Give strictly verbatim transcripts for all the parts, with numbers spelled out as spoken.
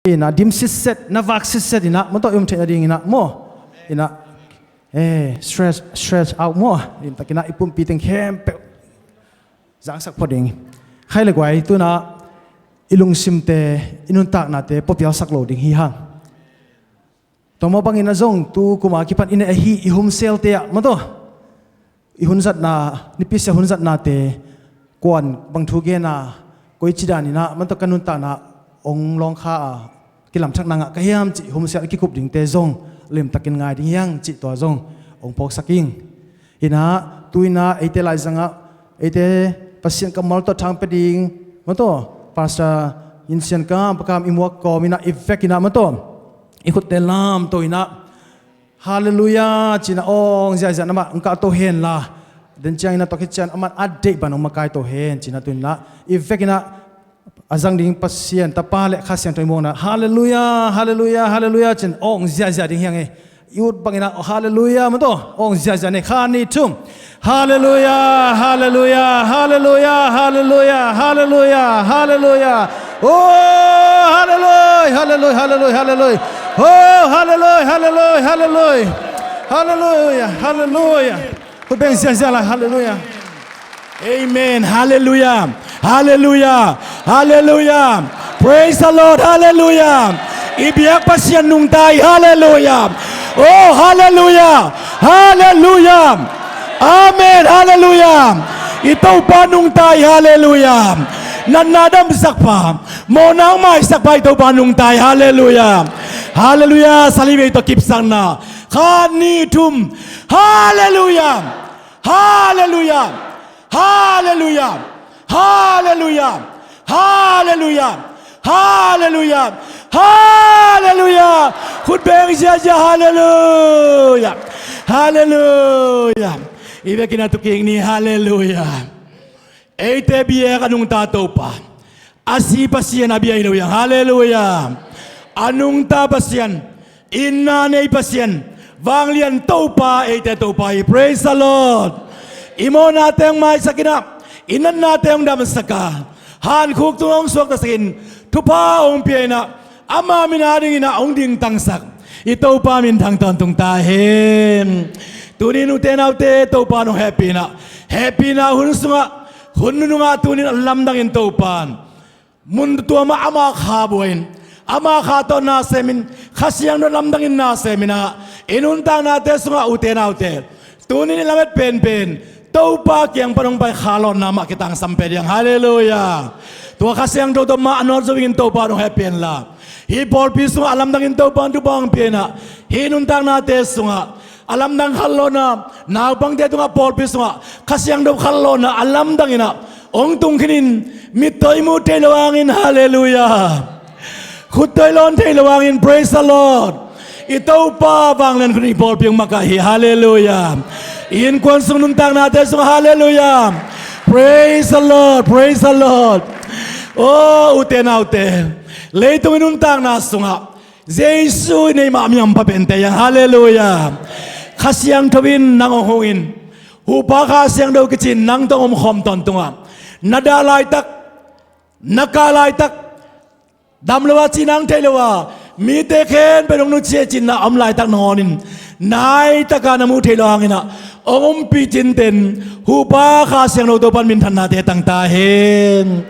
Inah dim sitset, na vak sitset inah maw tawh i om theih nading inah maw, inah eh stretch, stretch out maw, limtakin ah i pumpi teng khempeuh zangsak phot ding. Khai le guai, tu-in ah i lungsimte, i nuntaknate pawlpialsak lo ding hi hang. Tua mah bangin ah zong tu kum a kipan i neih ahi i hun sialte ah maw tawh, i hun zatna, nipi sia hun zatnate, kuan bang thu gen a, koici dan inah maw tawh ka nuntakna hong lawngkha a, kilamthakna ngah ka hiam cih hun sial a kikup dingte zong limtakin ngai ding hi hang cih tua zong hong phawksak ing. Inah tu-in ah eite laizangah, eite Pasian kammal tawh thangpia ding maw tawh, Pastor Yin Sian Kam, Pa Kam i muak kawm inah i vek inah maw tawh, i khutte lamto inah Halleluiah ci-in ah awng ziahziah, amah hong kah to hen la, den ciangin ah tua khit ciang amah a deih bang hong makai to hen ci-in ah tu-in ah i vek inah a zang ding Pasian Tapa le Kha Siangtho i muakna, Halleluiah, Halleluiah, Halleluiah ci-in awng ziahziah ding hi hang e. I ut bangin ah Halleluiah maw tawh awng ziahziah ni. Khat, nih, thum. Halleluiah, Halleluiah, Halleluiah, Halleluiah, Halleluiah, Halleluiah. Oh, Halleluiah, Halleluiah, Halleluiah, Halleluiah. Oh, Halleluiah, Halleluiah, Halleluiah. Halleluiah, Halleluiah. Khut beng ziahziah lai, Halleluiah. Amen. Halleluiah. Halleluiah. Halleluiah. Praise the Lord. Halleluiah. I biak Pasian nungta hi. Halleluiah. Oh, Halleluiah. Halleluiah. Amen. Halleluiah. I Topa nungta hi. Halleluiah. Natna damsak pa, mawhna maisak pa i Topa nungta hi. Halleluiah. Halleluiah. Sali vei tawh kipsakna. Khat, nih, thum. Halleluiah. Halleluiah. Halleluiah. Halleluiah. Halleluiah. Halleluiah. Halleluiah. Khut beng ziahziah. Halleluiah. Halleluiah. I vekin ah tu kik ni. Halleluiah. Eite biak a nungta Topa, a si Pasian a bia hi lo hi hang. Halleluiah. A nungta Pasian, itna nei Pasian, vanglian Topa, eite Topa hi. Praise the Lord. I mawhnate hong maisak in ah, i natnate hong damsak a, hankhuk tung hong suaktasak in, thupha hong pia in ah, ama min a dingin ah hong dingtangsak i Topa minthang tawntung ta hen. Tuni in ute naute, Topa in hong hehpih in ah, hehpihna hun sungah, hun nunung ah tuni in a lamdangin Topa in mun tua mah ama kha buai in, ama kha tawh na sem in, Kha Siangtho lamdangin na sem in ah, i nuntaknate sungah ute naute, tuni in i lamet penpen Topa kiang pan hong pai kha lawnna mah kitangsam pen hi hang. Halleluiah. Tua Kha Siangtho tawh mah a nawt zo dingin Topa in hong hehpih hen la, hih pawlpi sungah a lamdangin Topa in thupha hong pia in ah, hih nuntaknate sungah a lamdang khanlawhna, naupangte tungah, pawlpi sungah Kha Siangtho khanlawhna a lamdang in ah hong tung khin in, mittawi muh theih loh hangin, halleluiah, khuttawi lawn theih loh hangin, praise the Lord, i Topa vanglian khut in i pawlpi hong makaih hi. Halleluiah. I innkuan sung nuntaknate sungah, halleluiah, praise the Lord, praise the Lord. Oh, ute naute, leitung i nuntakna sungah Jesu in ei mah mi hampha pente hi hang. Halleluiah. Kha Siangtho in nang hong hong in, Huhpa Kha Siangtho kici in nang tawh hong omkhawm tawntung a, na dah laitak, na kah laitak, dam lo a cih nang theih loh a, mite khempeuh in hong nusia cih na om laitak nangawn in, naitak a na muh theih loh hangin ah hong ompih cinten, Huhpa Kha Siangtho Topa in minthannate tang ta hen.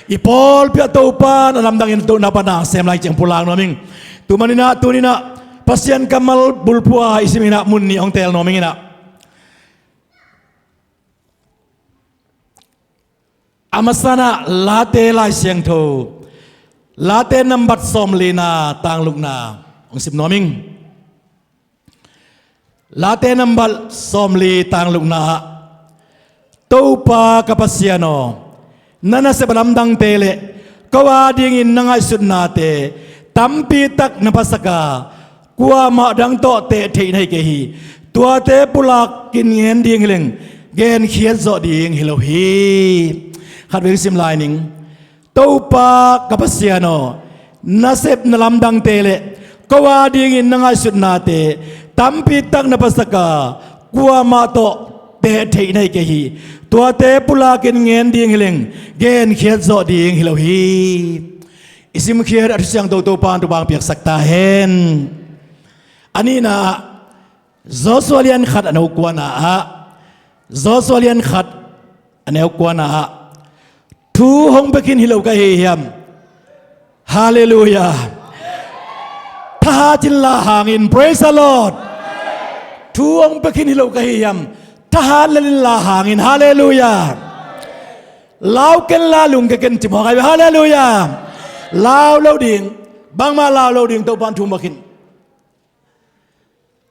I pawlpi ah Topa in a lamdangin tuhna pan a sem lai ciang pulak nuam ing. Tua manin ah tuni in ah Pasian kammal bulphuh a i sim in ah mun nih hong teel nuam ing in ah, a masa in ah Late Lai Siangtho, Late nambat sawmlina, tang lukna hong sim nuam ing. Late nambat sawmli, tang lukna ah, Topa ka Pasian aw, na nasep a lamdangte le ko a dingin na ngaihsutnate tampi tak na phasak a, kuamah dang tawh teh theih na hi kei hi. Tuate pulakin ngen ding hi leng, genkhiat zawh ding hi lo hi. Khatvei sim lai ning. Topa ka Pasian aw, nasep na lamdangte le ko a dingin na ngaihsutnate tampi tak na phasak a, kuamah tawh teh theih na hi kei hi. Tuate pulakin ngen ding hi leng, genkhiat zawh ding hi lo hi. I simkhiat a thusiang toto pan tua bang piaksak ta hen. A nihna ah Joshua lian khat a neu kuana ah, Joshua lian khat a neu kuana ah, thu hong pia khin hi lo ka hi hiam? Halleluiah. Thahat in la hangin, praise the Lord. Thu hong pia khin hi lo ka hi hiam? Thahat lel in la hangin, halleluiah. Lau ken la lungke ken ci mawk ai ve, halleluiah. Lau lo ding, bangmah lau lo ding, Topan thu hong pia khin.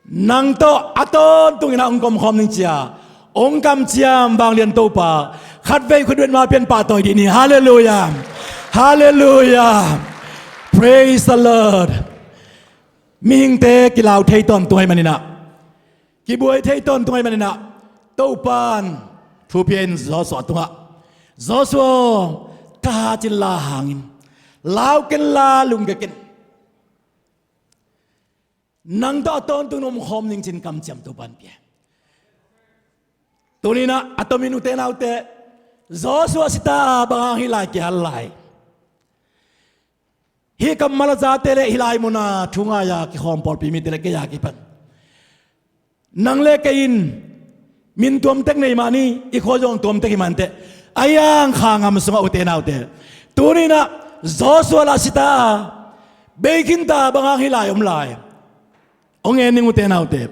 Nang tawh a tawntungin ah hong komkhawm ning cia, hong kamciam vanglian Topa khatvei khutbetma pian pahtawi dih ni. Halleluiah. Halleluiah. Praise the Lord. Mihingte kilau thei tawntung ahih manin ah, kibuai thei tawntung ahih manin ah, Topan thu pia in Joshua tungah, Joshua, thahat in la hangin, lau ken la lungke ken. Nang tawh a tawntung nong omkhawm ning ci-in kamciam Topan pia. Tuni-in ah a tomin ute naute, Joshua sita a bang hang hih lai kihal lai? Hih kammal a zate le hih lai muna thu ngai-a kikhawm pawlpi mite le kei a kipan, nang le kei in min tuamtek nei mah ni, i khua zong tuamtek hi mah inteh. Ahi hang kha ngam sungah ute naute, tuni-in ah Joshua lah sita a bei khinta bang hang hih lai om lai? Hong en ning ute naute.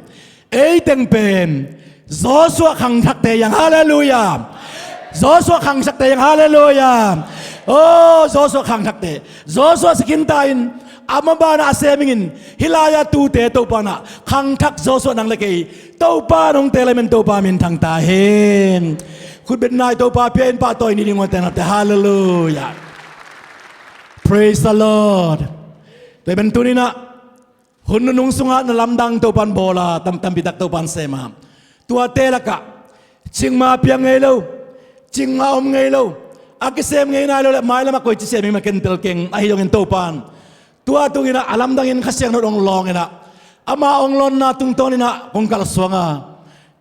Ei teng pen Joshua khangthakte hi hang, halleluiah. Joshua khangthakte hi hang, halleluiah. Oh, Joshua khangthakte. Joshua si khinta in, a maban ah a sem ing in, hih lai-a tute Topan ah khangthak Joshua nang le kei Topan hong teel lai-in Topa minthang ta hen. Khutbetna i Topa pia in pahtawi ni ding ute naute, halleluiah. Praise the Lord. Tua ahih manin tuni-in ah hun nunung sungah na lamdang Topan bawl a, tam, tampi tak Topan sem a, tuate lakah cikmah piang ngei lo, cikmah om ngei lo, a kisem ngei nai lo le mailam ah koici sem ing mah ken tel keng, ahi zongin Topan tua tungin ah a lamdangin Kha Siangtho hong lawng in ah, ama hong lawnna tungtawnin ah kong kalsuan a,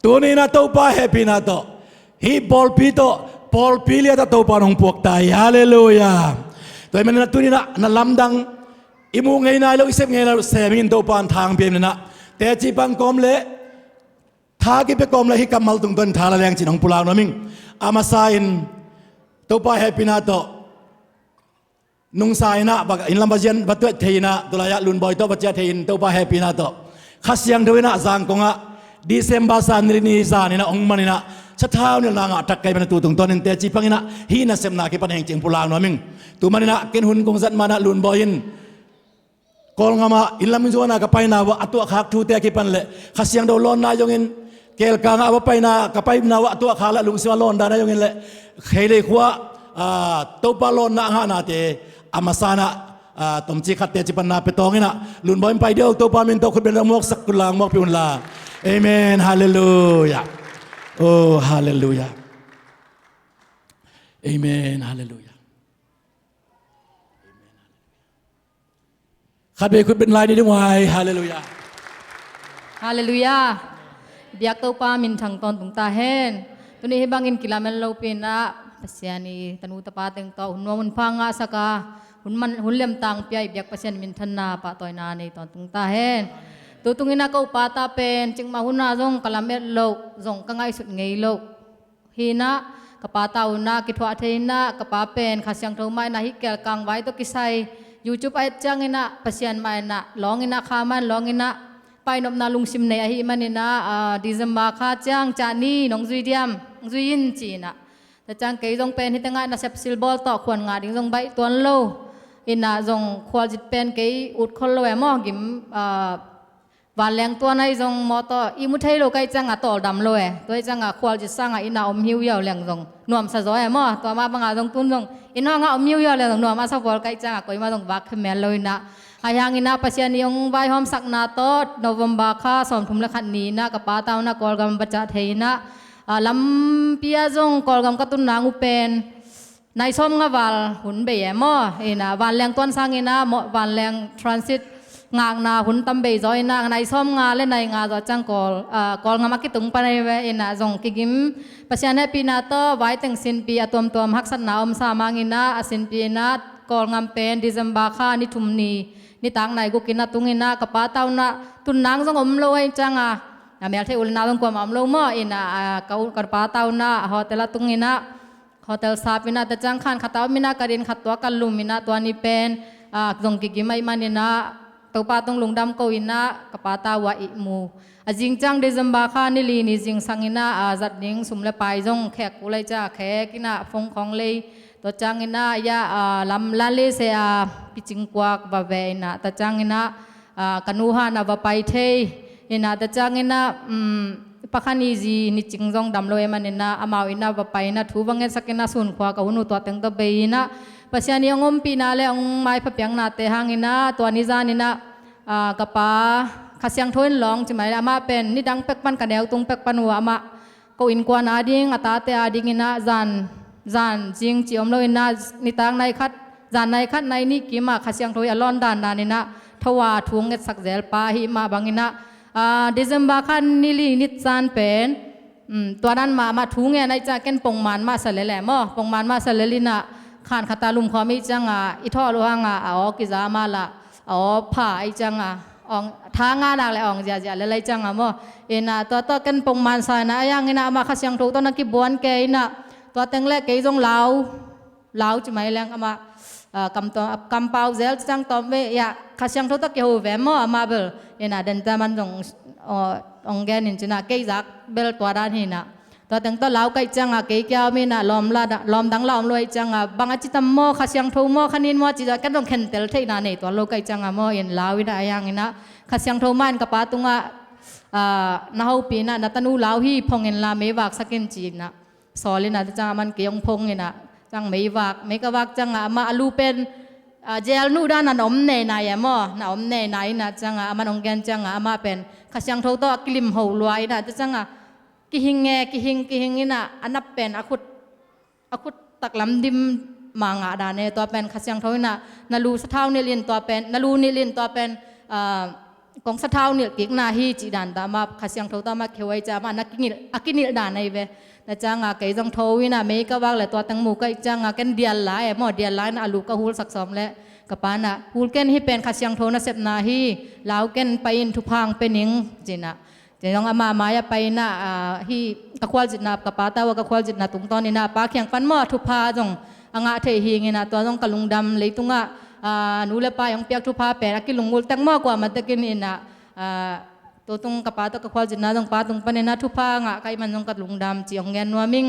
tuni-in ah Topa hehpihna tawh hih pawlpi tawh, pawlpi liat ah Topan hong puak ta hi, halleluiah. Tua ahih manin ah tuni-in ah na lamdang, i muh ngei nai lo, i sep ngei nai lo sem ing in Topan thang pia in ah, teci pang kawm le tha kipia kawm le hih kammal tungtawn tha la leng ci-in hong pulak nuam ing. A masa in Topa hehpihna tawh nungsa in ah, inn lam va zian, va tuat thei in ah, tu lai-ah Lunbawi tawh va ciah thei in Topa hehpihna tawh Kha Siangtho in ah Zangkong ah December sang ni li ni zan in ah hong man in ah sathau nilhna ngah tak ka hih manin ah tu tungtawnin teci pang in ah hih nasepna kipan heng ci-in pulak nuam ing. Tu manin ah ken hun kong zat ma-in ah Lunbawi in Kawlgam ah inn lam zuan a ka paina uah a tuahkhak thute a kipan le Kha Siangtho lawnna zongin, kelkang ah a va paina ka paina uah a tuahkhak le lungsim a lawndan a zongin le Kheilei khua ah, ah, Topa lawnna a ngahnate a masa in ah, ah, tomcik khat teci panna pia tawng in ah Lunbawi in pai dih o, Topa min tawh khutbetna muaksak kul lang muakpih un la. Amen, halleluiah. Oh, halleluiah. Amen, halleluiah. Khatvei khutbet lai ni ding uh ai. Halleluiah. Halleluiah. Biak Topa minthang tawntung ta hen. Tuni hih bangin kilamen lopi in ah Pasian i tanu tapa teng tawh hun nuam hun pha ngahsak a, hun man, hun liamtang pia i biak Pasian minthanna pahtawina nei tawntung ta hen. Tu tungin ah ka upa ta pen cikmah hun ah zong ka lamet loh, zong ka ngaihsut ngei loh hi in ah, ka pa ta un ah kithuah thei in ah, ka pa pen Kha Siangtho mah in ah hih kelkang vai tawh kisai YouTube a et ciangin ah Pasian mah in ah lawng in ah, kha mah in lawng in ah, painopna lungsim nei ahih manin ah, ah, December kha ciang, "Cah ni nong zui diam, nong zui in," ci in ah. Tua ciang kei zong pen hih tengah nasep silbawl tawh khuan ngah ding zong baih tuan lo in ah, zong khualzin pen kei ut khol lo e maw, gim, ah, vanleng tuan ahi zong mawtaw ihmu thei lo ka hih ciangah tawldam lo e. Tua hih ciangah khualzin sangah inn ah om hiuhiau leng zong nuamsa zaw e maw. Tua mah bangah zong tun zong inn hangah om hiuhiau leng zong nuam a sa pawl ka hih ciangah koimah zong vak khemel lo in ah. Ahi hangin ah Pasian i hong vaihawmsakna tawh November kha sawmthum le khat ni in ah ka pa ta un ah Kawlgam va ciah thei in ah, ah, lampi ah zong Kawlgam ka tun nang uh pen nai sawmnga val hun bei e maw. In ah vanleng tuan sangin ah maw, vanleng transit ngakna hun tam bei zaw in ah nai sawmnga le nai nga zaw ciang Kawl, ah, Kawlgam a kitung pan ahi ve. In ah zong kigim, Pasian hehpihna tawh vai teng sinpi a tuamtuam haksatna om sa mangin ah a sinpi in ah Kawlgam pen December kha ni thum ni, nitak nai guk in ah tung in ah, ka pa tau in ah tun nang zong om lo ahih ciangin, a mel thei u le nau zong kuamah om lo maw, in ah, a, ka u-, ka pa tau in ah hotel ah tung in ah, hotel sap in ah, tua ciang khan khat ah om in ah, ka din khat tua ka lum in ah, tua ni pen, a, zong kigim ahih manin ah, Topa tung lungdam ko in ah, ka pa tau ah ihmu. A zing ciang December kha ni li ni zingsang in ah, a, zat ding sum le pai zong khek kul ahih ciang khek in ah, phone khawng lei. Tua ciangin ah, ya, a, lam lan le se a, picing kuak va ve in ah, tua ciangin ah, a, ka nu han ah va pai thei in ah, tua ciangin ah, um, pakhat ni zi ni cing zong dam lo ahih manin ah, amau in ah va pai in ah, thu va ngetsak in ah, sun khua ka hun uh tua teng tawh bei in ah, Pasian i hong ompihna le hong maipha piaknate hangin ah, tua ni zan in ah, a, ka pa Kha Siangtho in lawng ci mai le, amah pen nidang pek pan, ka neu tung pek pan uh amah ko innkuan a ding, a tate a ding in ah, zan, zan zing ci om lo in ah, nitak nai khat, zan nai khat nai nih kim ah Kha Siangtho i a lawn dandan in ah, tho a thu ngetsak zel pa ahih mah bangin ah, a, December kha ni li ni zan pen, um, tua dan mah, mah thu ngen ahih ciang ken pongman mah sa lel e maw, pongman mah sa lel in ah, khan khat ah lum khawm ahih ciangin, i thawh lo hang a, a aw kiza mah lah, a aw pha ahih ciangin, ong, tha nga nak le ong ziazia le lai ciangin maw. In ah, tua tawh ken pongman sa in ah, ahih hangin ah amah Kha Siangtho tawh na kibuan kei in ah, tua teng le kei zong lau, lau ci mai leng amah, a, kam tawm, kampau zel ciang tawm ve, ya, Kha Siangtho tawh kiho ve maw, amah bel. In ah, den ta man zong, o, ong gen in ci in ah, kei zak bel tua dan hi in ah. Tua teng tawh lau ka hih ciangin, kei kia om in ah, lawm la da, lawm dang la om lo ahih ciangin, bang a ci tam maw, Kha Siangtho maw, kha nin maw, ci zah ken zong khentel theihna nei tuan lo ka hih ciangin maw, in lau in ah, ahih hangin ah, Kha Siangtho mah in ka pa tungah, a, na hopih in ah, na tanu lau hi, phong in la, mei vaksak in ci in ah, sawl in ah, tua ciangin aman kei hong phong in ah, ciang mei vak, mei ka vak ciangin, amah a lu pen, a, jail nuh dan a na om nei nai e maw, na om nei nai in ah, ciangin aman hong gen ciangin, amah pen Kha Siangtho tawh a kilim ho lua in ah, tua ciangin, kihing e, kihing, kihing in ah, a nap pen a khut, a khut taklam dim mah ngah dan e, tua pen Kha Siangtho in ah, na lu sathau nilh in tua pen, na lu nilh in tua pen, a, kong sathau nilh kikna hi cih dan tawh amah Kha Siangtho tawh amah kiho ahih ciangin amah na kinilh, a kinilh dan ahi ve. Tua ciangin kei zong tho in ah mei ka vak le tua teng mu ka hih ciangin ken dial la e maw, dial la in ah a lu ka hul sak sawm le ka pa in ah, hul ken, hih pen Kha Siangtho nasepna hi, lau ken, pai in, thupha hong pia ning ci in ah. Tua zong amah mai-ah pai in ah, a, hih ka khualzinna, ka pa tau ah ka khualzinna tungtawn in ah, pa kiang pan maw thupha zong a ngah thei hi ing in ah, tua zong ka lungdam, leitungah, a, nu le pa i hong piak thupha pen a kilungulh tek maw, kuamah tek in in ah, a, tua tung ka pa tawh ka khualzinna zong pa tung pan in ah thupha ngah ka hih man zong ka lungdam ci hong gen nuam ing.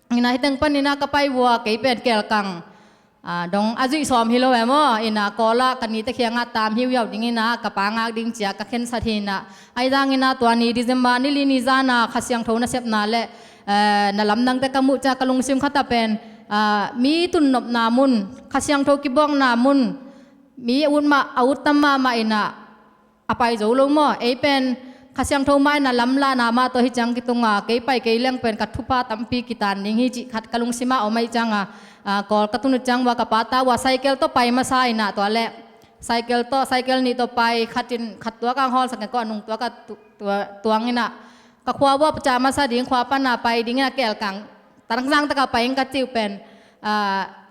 In ah hih teng pan in ah ka pai vua, kei pen kelkang, a, dong a zuih sawm hi lo e maw, in ah Kawl ah ka nite kiangah tam hiuhiau ding in ah, ka pa ngak ding ci-a ka khensat hi in ah, ahih hangin ah tua ni December ni li ni zan ah Kha Siangtho nasepna le, eh, na lamdangte ka muh ciang ka lungsim khat ah pen, a, mi tunnopna mun, Kha Siangtho kibuakna mun, mi a ut mah, a ut tam mahmah in ah, a pai zo lo maw. Ei pen Kha Siangtho mah in ah lamlahna mah tawh hih ciang kitung a, kei pai kei leng pen ka thupha tampi kitan ding hi cih khat ka lungsim ah om ahih ciangin, a, Kawl ka tun uh ciang vua ka pa tau ah cycle tawh pai masa in ah, tua le cycle tawh, cycle nih tawh pai, khat in khat tuak ah hong hawlsak in, kua nung tuak ah tu-, tua, tuang in ah, ka khua vua pacah masa ding, khua pan ah pai ding in ah kelkang, tangzang tak ah pai ing ka cih uh pen, a,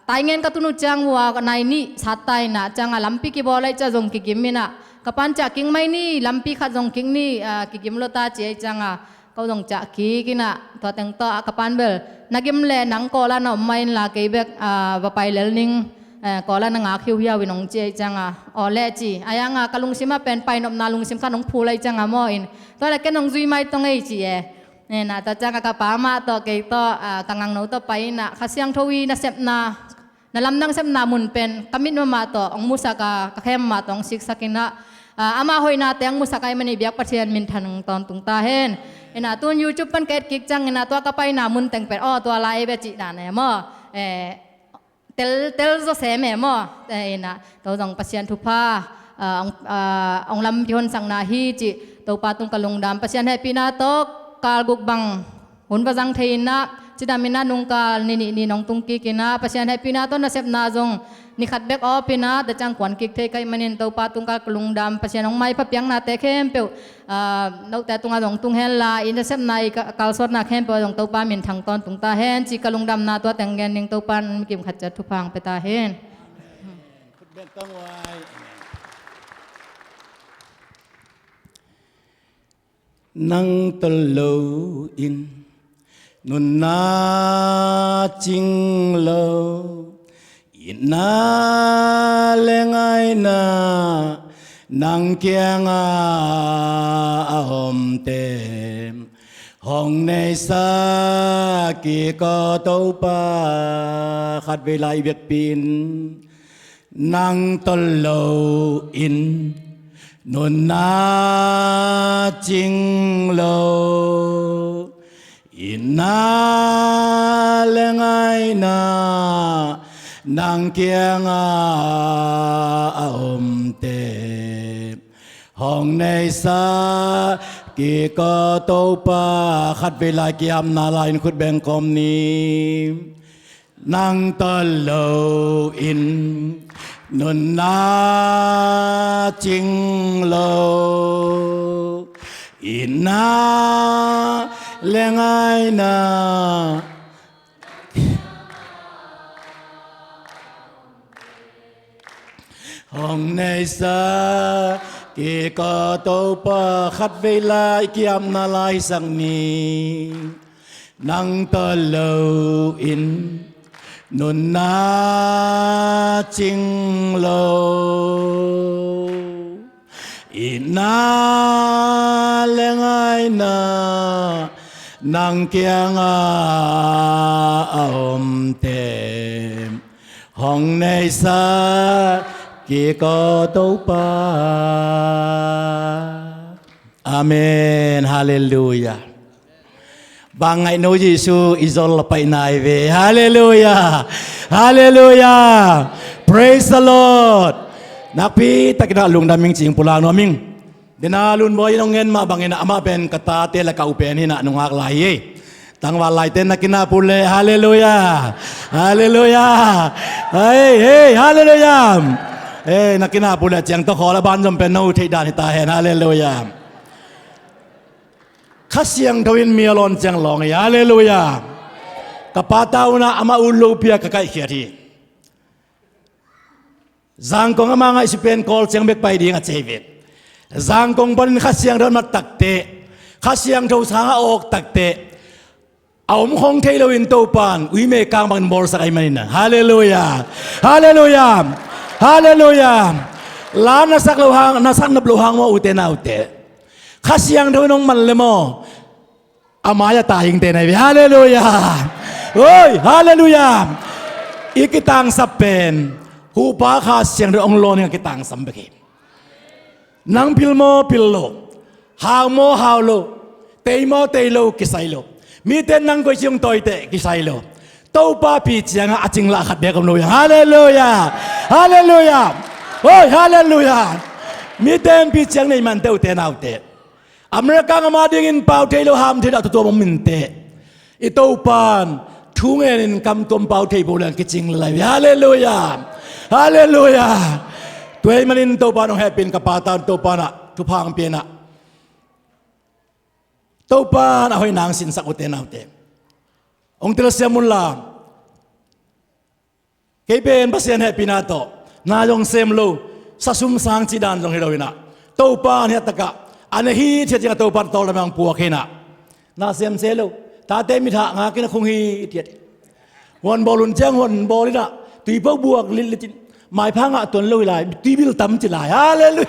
Taingen ka tun uh ciang vua nai nih sat ta in ah, ciangin lampi kibawl ahih ciang zong kigim in ah, ka pa in ciah kik mai ni, lampi khat zong kik ni, a, kigim lo ta ci ahih ciangin, ko zong ciah kik in ah, tua teng tawh, a, ka pa in bel, na gim leh nang Kawl ah na om mah in la, kei bek, a, va pai lel ning, eh, Kawl ah na ngak hiuhiau in, hong ci ahih ciangin, aw leh ci, ahih hangin ka lungsim ah pen pai nopna lungsim khat hong phul ahih ciangin maw in, tua leh ken hong zui mai tong ei ci e. Tua ciangin ka pa mah tawh kei tawh, a, ka ngakno tawh pai in ah, Kha Siangtho i nasepna, na lamdang sepna mun pen ka mit mahmah tawh hong musak a, ka khem mahmah tawh hong siksak in ah, a, ama hoihnate hong musak ahih manin biak Pathian minthan tawntung ta hen. In ah tun YouTube pan ka et kik ciangin ah, tua ka paina mun teng pen, aw, tua lai ei ve cih dan e maw. Eh, tel, tel zaw sem e maw. Eh, in ah, tua zong Pasian thupha, a, hong, a, hong lampi honsakna hi cih Topa tung ka lungdam. Pasian hehpihna tawh kal guk bang hun va zang thei in ah, cidam in ah nungkal ni nih ni hong tung kik in ah, Pasian hehpihna tawh nasepna zong ni khat bek awp in ah, tua ciang kuan kik thei ka hih manin Topa tung ka lungdam. Pasian hong maipha piaknate khempeuh, a, note tungah zong tung hen la, i nasepna, i ka-, kalsuanna khempeuh ah zong Topa minthan tawntung ta hen ci ka lungdamna tua teng gen ning. Topa in mi kim khat ciat thupha hong pia ta hen. Bentang uai. Nang tawh lo in nunna cing lo, itna le ngaina nang kiangah a omte hong neihsa kik aw Topa. Khatvei lai i biakpi in nang tawh lo in nunna cing lo, itna le ngaina nang kiangah a omte hong neihsa kik aw Topa. Khatvei lai kiamna lai in khut beng kawm ni. Nang tawh lo in nunna cing lo, itna le ngaina hong neihsa kik aw Topa. Khatvei lai kiamna lai sak ni. Nang tawh lo in nunna cing lo, itna le ngaina nang kiangah a omte hong neihsa kik aw Topa. Amen. Halleluiah. Bang ngaihno Jesu i zol a paih nai ve. Halleluiah. Halleluiah. Praise the Lord. Nakpi takin ah lungdam ing ci-in pulak nuam ing. Dena Lunbawi in hong ngen mah bangin ah amah pen ka tate le ka u pen hi-in ah nungak lai hi. Tangval laite na kinap uh leh halleluiah. Halleluiah. Hei, hei, halleluiah. Hei, na kinap uh leh ciang tawh khawl a banzom pen na uh theih dan hi ta hen. Halleluiah. Kha Siangtho in mi a lawn ciang lawng hi. Halleluiah. Ka pata un ah amah ut lopi-a ka kaihkhiat hi. Zangkong ama ngaihsut pen Kawl ciang bek pai ding a ci hi ve. Zangkong panin Kha Siangtho a mat takteh, Kha Siangtho sang a awk takteh, a om khong thei loin Topa'n uimei kang bangin bawlsak ahih manin ah. Halleluiah. Halleluiah. Halleluiah. La na sak lo hang, na sak nop lo hang maw, ute naute. Kha Siangtho in hong man le maw, a mai-ah tai ing te nai ve. Halleluiah. Oi, halleluiah. I kitangsap pen huhpa Kha Siangtho in hong lawn ing a, kitangsap bek hi. Nang pil maw, pil lo. Hau maw, hau lo. Tei maw, tei lo, kisai lo. Mite in nang koici hong tawi teh kisai lo. Topa pi ciangah a cinglah khat bek om lo hi hang. Halleluiah. Halleluiah. Oi, halleluiah. Mite in pi ciang nei mah inteh, ute naute. America gam a dingin pau thei lo, ham thei lo, a tutuam om inteh. I Topa'n thu ngenin kam tuam pau thei po leng kicing lai. Halleluiah. Halleluiah. Tua ahih manin Topa'n hong hehpih in, ka pata un Topa'n ah thupha hong pia in ah, Topa'n a hoih nang sinsak, ute naute. Hong telsiam un la. Kei pen Pasian hehpihna tawh na zong sem lo, sa sum sang cih dan zong hi lo in ah, Topa'n hih takah a na hithiat ciangah Topa'n tawldam hong puak hi in ah, na sem se lo, tate mithah ngak in ah khung hithiat. Huan bawl hun ciang huan bawl in ah, tuipo buak litlit in, maipha ngah tuan lo hi lai, tuibil tam ci lai. Halleluiah.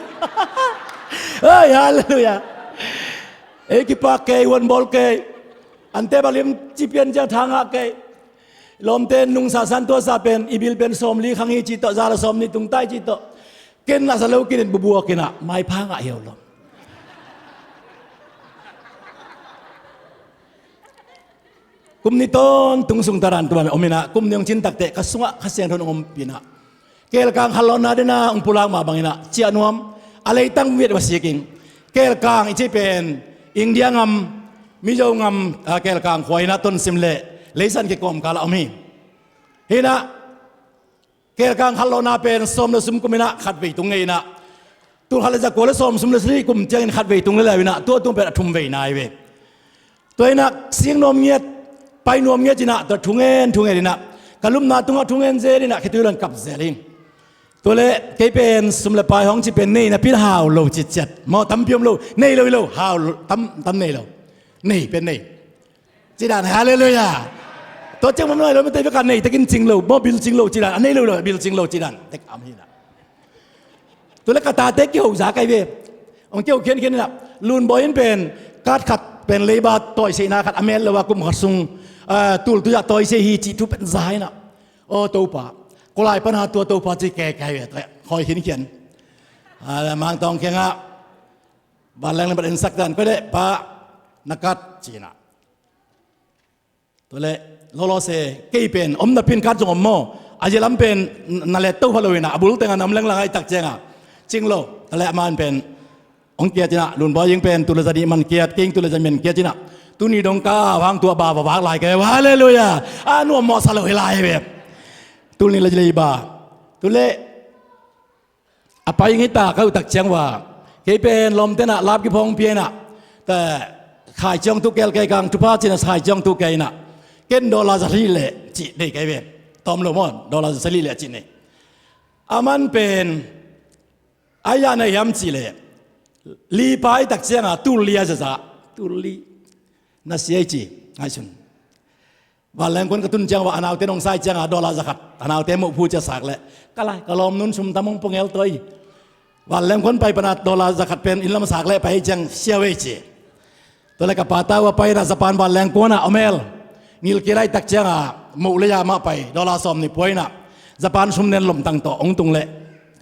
Hei, halleluiah. Ei kipak kei, huan bawl kei. Ante balim ci pian ciang tha ngah kei. Lawmte nungsa san tuasa pen, i bil pen sawmli khang hi ci tawh, za le sawmnih tung tai ci tawh. Ken na sa lo kinin bubuak in ah, maipha ngah hi lo. Kum nih tawntung sung taran tua om in ah, kum nih hong cin takteh ka sungah Kha Siangtho in hong ompih in ah, Kelkang khanlawhna dingin ah hong pulak mah bangin ah ciah nuam, a leitang viat va sik ing. Kelkang i cih pen India gam, Mizo gam, ah, Kelkang khua in ah Tonsim le Leisan kikawmkal ah om hi. Hi in ah, Kelkang khanlawhna pen sawm le sawmthum kum in ah khatvei tung ngei in ah, tul khat le zakua le sawmthum le sagih kum ciangin khatvei tung lel in ah, tua tung pen a thumvei nai ve. Tua in ah sing nuam ngiat, pai nuam ngiat in ah, tua thungen thungen in ah, ka lupna tungah thungen zel in ah, khitui lo in kap zel ing. Tua le kei pen sum le pai hong ci pen nei napi in hau lo citciat maw, tampi om lo, nei lo hi lo, hau lo, tam, tam nei lo, nei pen nei. Ci dan, halleluiah. Tua ciang bang nei lo, mite bek a nei tekin cing lo maw, bil cing lo ci dan, a nei lo lo bil cing lo ci dan tek am hi na. Tua le ka tate kiho za kai ve. Hong kiho khiankhian in ah, Lunbawi in pen card khat pen leiba tawisehna khat a met lo a kum khat sung, ah, tultui ah tawiseh hi cih thu pen za in ah, aw Topa, kua lai pan a tua Topa ci kei kai ve, tua khawi khiankhian. Ah, Mangtawng kiangah vanleng le bat ensak dan, koi le pa, na card ci in ah. Tua le lawlaw se, kei pen om napi in card zong om maw, a zia lam pen na let to pha lo in ah, a bul teng a nam lenglang ahih tak ciang a, cing lo. Tua le a man pen hong kiat in ah, Lunbawi in pen tul le za nih man kiat, kei in tul le za nih man kiat in ah, tuni dong ka hang tua ba va vak lai ka ve, halleluiah. A nuam mawhsa lo hi lai ve. Tul nih le za nih ba. Tua le a pai ing hi ta, ka uh tak ciang ua, kei pen lawmte in ah lap kiphawng pia in ah, ta, khaici hong tuh kei kang thupha ci in ah, khaici hong tuh kei in ah, ken dollar za li le cih nei kai ve. Tawm lo maw, dollar za li le cih nei. A man pen a ia na hiam cih le, li pai tak ciang a tul li a za za, tul li na sia hi ci, ngaihsun. Vanleng kuan ka tun ciang ua, a naute nong sai ciang a dollar za khat a naute moh phu cia sak le, ka lai ka lawm nun sum tam hong pua ngel toi. Vanleng kuan pai pan a dollar za khat pen inn lam sak le pai hi ciang sia ve ci. Tua le ka pa ta ua pai in ah Japan vanleng kuan ah om el. Ngil kei lai tak ciang a moh le ia mah pai, dollar sawm nih pua in ah, Japan sum nen lom tang tawh hong tung le.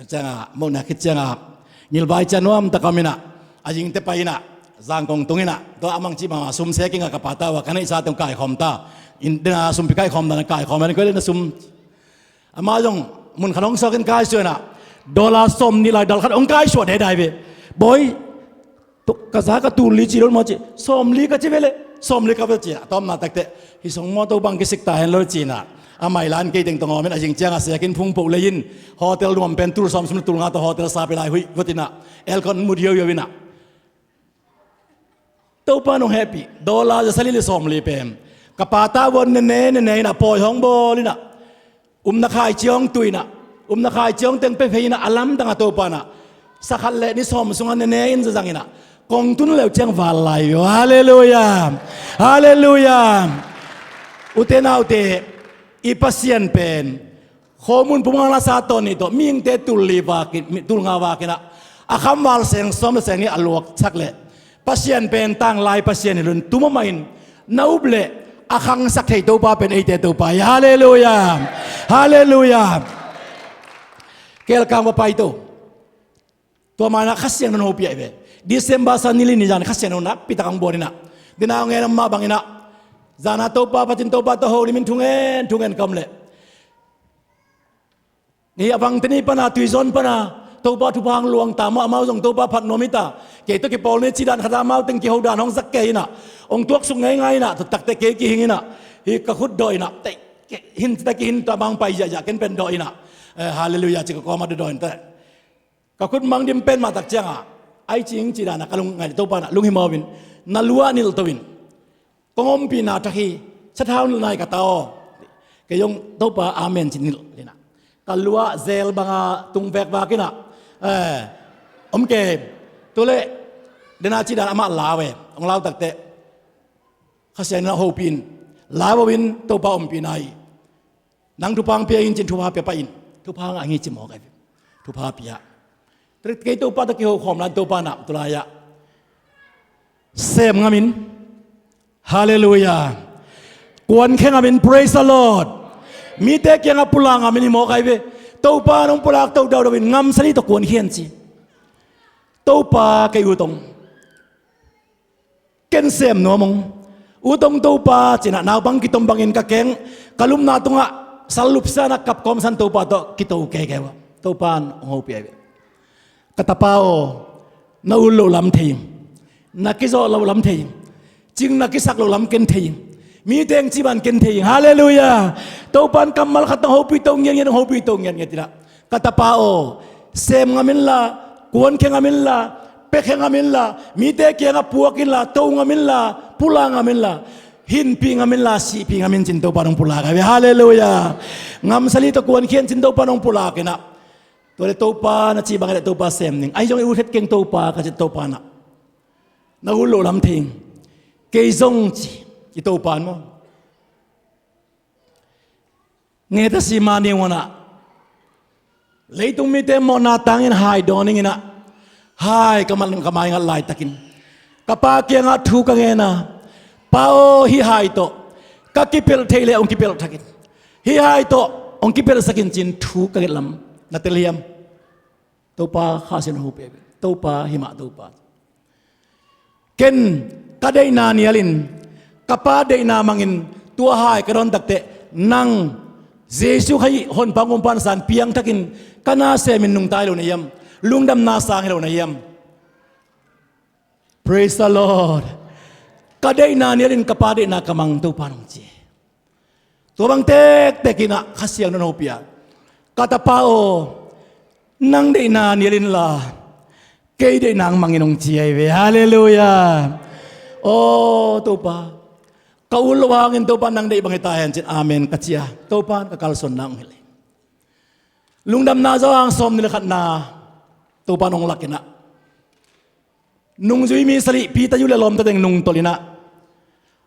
Ciang a mohna khit ciang a ngilvai cia nuam tak a om in ah, a zingte pai in ah, zang kong tung in ah, tua a mang cih mah sum se king a ka pa ta ua, ka neihsa teng kaikhawm ta. In, dena sumpi kaikhawm dan a kaikhawm in, koi le na sum. Ama zong mun khat hong sawk in kaisuah in ah, dollar sawm nih lai dal khat hong kaisuah daidai ve. Bawi, tua ka za ka tul li ci lo maw ci, sawm li ka ci ve le, sawm li ka ve ci a, tawmna tak teh, hi song maw, Topa hong kisik ta hen lo ci in ah, a mai lan kei teng tawh ngawm in, a zing ciang a sia king phung poh lei in, hotel nuam pen tul sawm sum le tul nga tawh hotel sa pia lai huih vot in ah, aircon mut yoyo in ah. Topa nong hehpih, dollar za sali le sawm li pen ka pa ta ua nene nene in ah, pawi hong bawl in ah, umna khaici hong tuh in ah, umna khaici hong teng pia phei in ah, a lamdang a Topa in ah, sa khat le ni sawm sung a nene in zazang in ah, kong tun leu ciang val lai uh. Halleluiah. Halleluiah. Ute naute, i Pasian pen, khomun pumang la sa tawn nih tawh, mihingte tul li vak in, mi, tul nga vak in ah, a khamval seng sawm le seng nih a luak sak le, Pasian pen tanglai Pasian hi lo in, tu mahmah in na up le a khangsak thei Topa pen eite Topa hi. Halleluiah. Halleluiah. Kelkang va pai to. Tua ma in ah Kha Siangtho in hong hopih ahi ve. December sang ni li ni zan Kha Siangtho nakpi tak hong buan in ah, dena hong en om mah bang in ah, zan a Topa phat in Topa tawh holim in thungen thungen ka om le, ni a vang teni pan a, tuizawn pan a, Topa thupha hong luang ta maw, amau zong Topa phat nuam hi ta. Kei tawh kipawl ni ci dan khat a, amau teng kiho dan hong zak kei in ah, hong tuaksuk ngeingai in ah, tua tak teh kei kihing in ah, hi ka khut dawh in ah, tei, kei, hin ci ta kihin ta, amau hong pai ziahziah, ken pen dawh in ah, eh, halleluiah ci ka kawm ah dawh in teh. Ka khut mang dim pen mah tak ciang a, ai cing ci dan a ka lungngaih, Topa in ah lunghimawh in, na lu ah nilh to in. Kong ompihna thak hi, sathau nilh nai ka ta aw. Kei zong Topa amen ci nilh in ah, ka lu ah zel bang a tung vekvak in ah, eh, om kei. Tua le, dena ci dan amah lau e, hong lau tak teh, Kha Siangtho in ah hopih in, lau in, Topa ompihna hi. Nang thupha hong pia in ci in, thupha pia pah in. Thupha ngah hi ci mawk ahi ve. Thupha pia. Kei Topa tawh kiho khawm lai in, Topa in ah tu lai ah sem ngam in. Halleluiah. Kuankhia ngam in, praise the Lord. Mite kiangah pulak ngam in hi mawk ahi ve. Topa in hong pulak to dauhdauh in, ngamsa ni tawh kuankhia in ci. Topa, kei ut hong ken sem nuam hong. Ut hong Topa ci in ah, naupang kitom bangin ka keng, ka lupna tungah sal lupsia in ah kap kawmsa in Topa tawh kito keikei uh a, Topa in hong hopih ahi ve. Ka tapa aw, na ut loh lam thei ing, na kizawh loh lam thei ing, cing na kisak loh lam ken thei ing, mite hong cih bang ken thei ing. Halleluiah. Topa in kammal khat tawh hong hopih to ngiatngiat, hong hopih to ngiatngiat in ah, ka tapa aw, sem ngam inla, kuankhia ngam inla, piakhia ngam inla, mite kiangah puak inla, to ngam inla, pulak ngam inla, hinpih ngam inla, sihpih ngam in ci in Topa in hong pulak ahi ve. Halleluiah. Ngamsa ni tawh kuankhia in ci in Topa in hong pulak in ah, Tua le Topa na ci bang le Topa sem ning. Ahi zong i ut het keng Topa ka ci Topa na. Na ut loh lam thei ing. Kei zong ci i Topa maw. Ngetasi mah ni unah leitung mite mawhna tangin hai dawn ing inah, hai ka man ka mai ngat laitakin ka pa kiangah thu ka ngen a, Pa aw, hih hai tawh ka kipelh theih leh hong kipelh thakin, hih hai tawh hong kipelhsakin cin thu ka nget lam na tel hiam? Topa Kha Siangtho hopih a, Topa himah Topa. Ken ka deihna nialin, ka pa deihna mangin tua hai ka dawn takteh nang Jesu Khazih honpa hong kumpa na san piangthakin ka na semin nungta hi lo na hiam? Lungdamna sang hi lo na hiam? Praise the Lord. Ka deihna nialin ka pa deihna ka mang, Topa nong ci. Tua bang tektek inah Kha Siangtho hopih a, ka tapa aw, nang deihna nial inla kei deihna hong mang in hong ci ahi ve. Halleluiah. Aw Topa, ka ut loh hangin Topa nang deih bang hi ta hen cin amen ka ci a, Topa in ka kalsuanna hong hilh hi. Lungdamna zawhang sawm ni le khatna Topa in hong lak inah, nungzui mi sali Peter yu le lawmta teng nungtolh inah,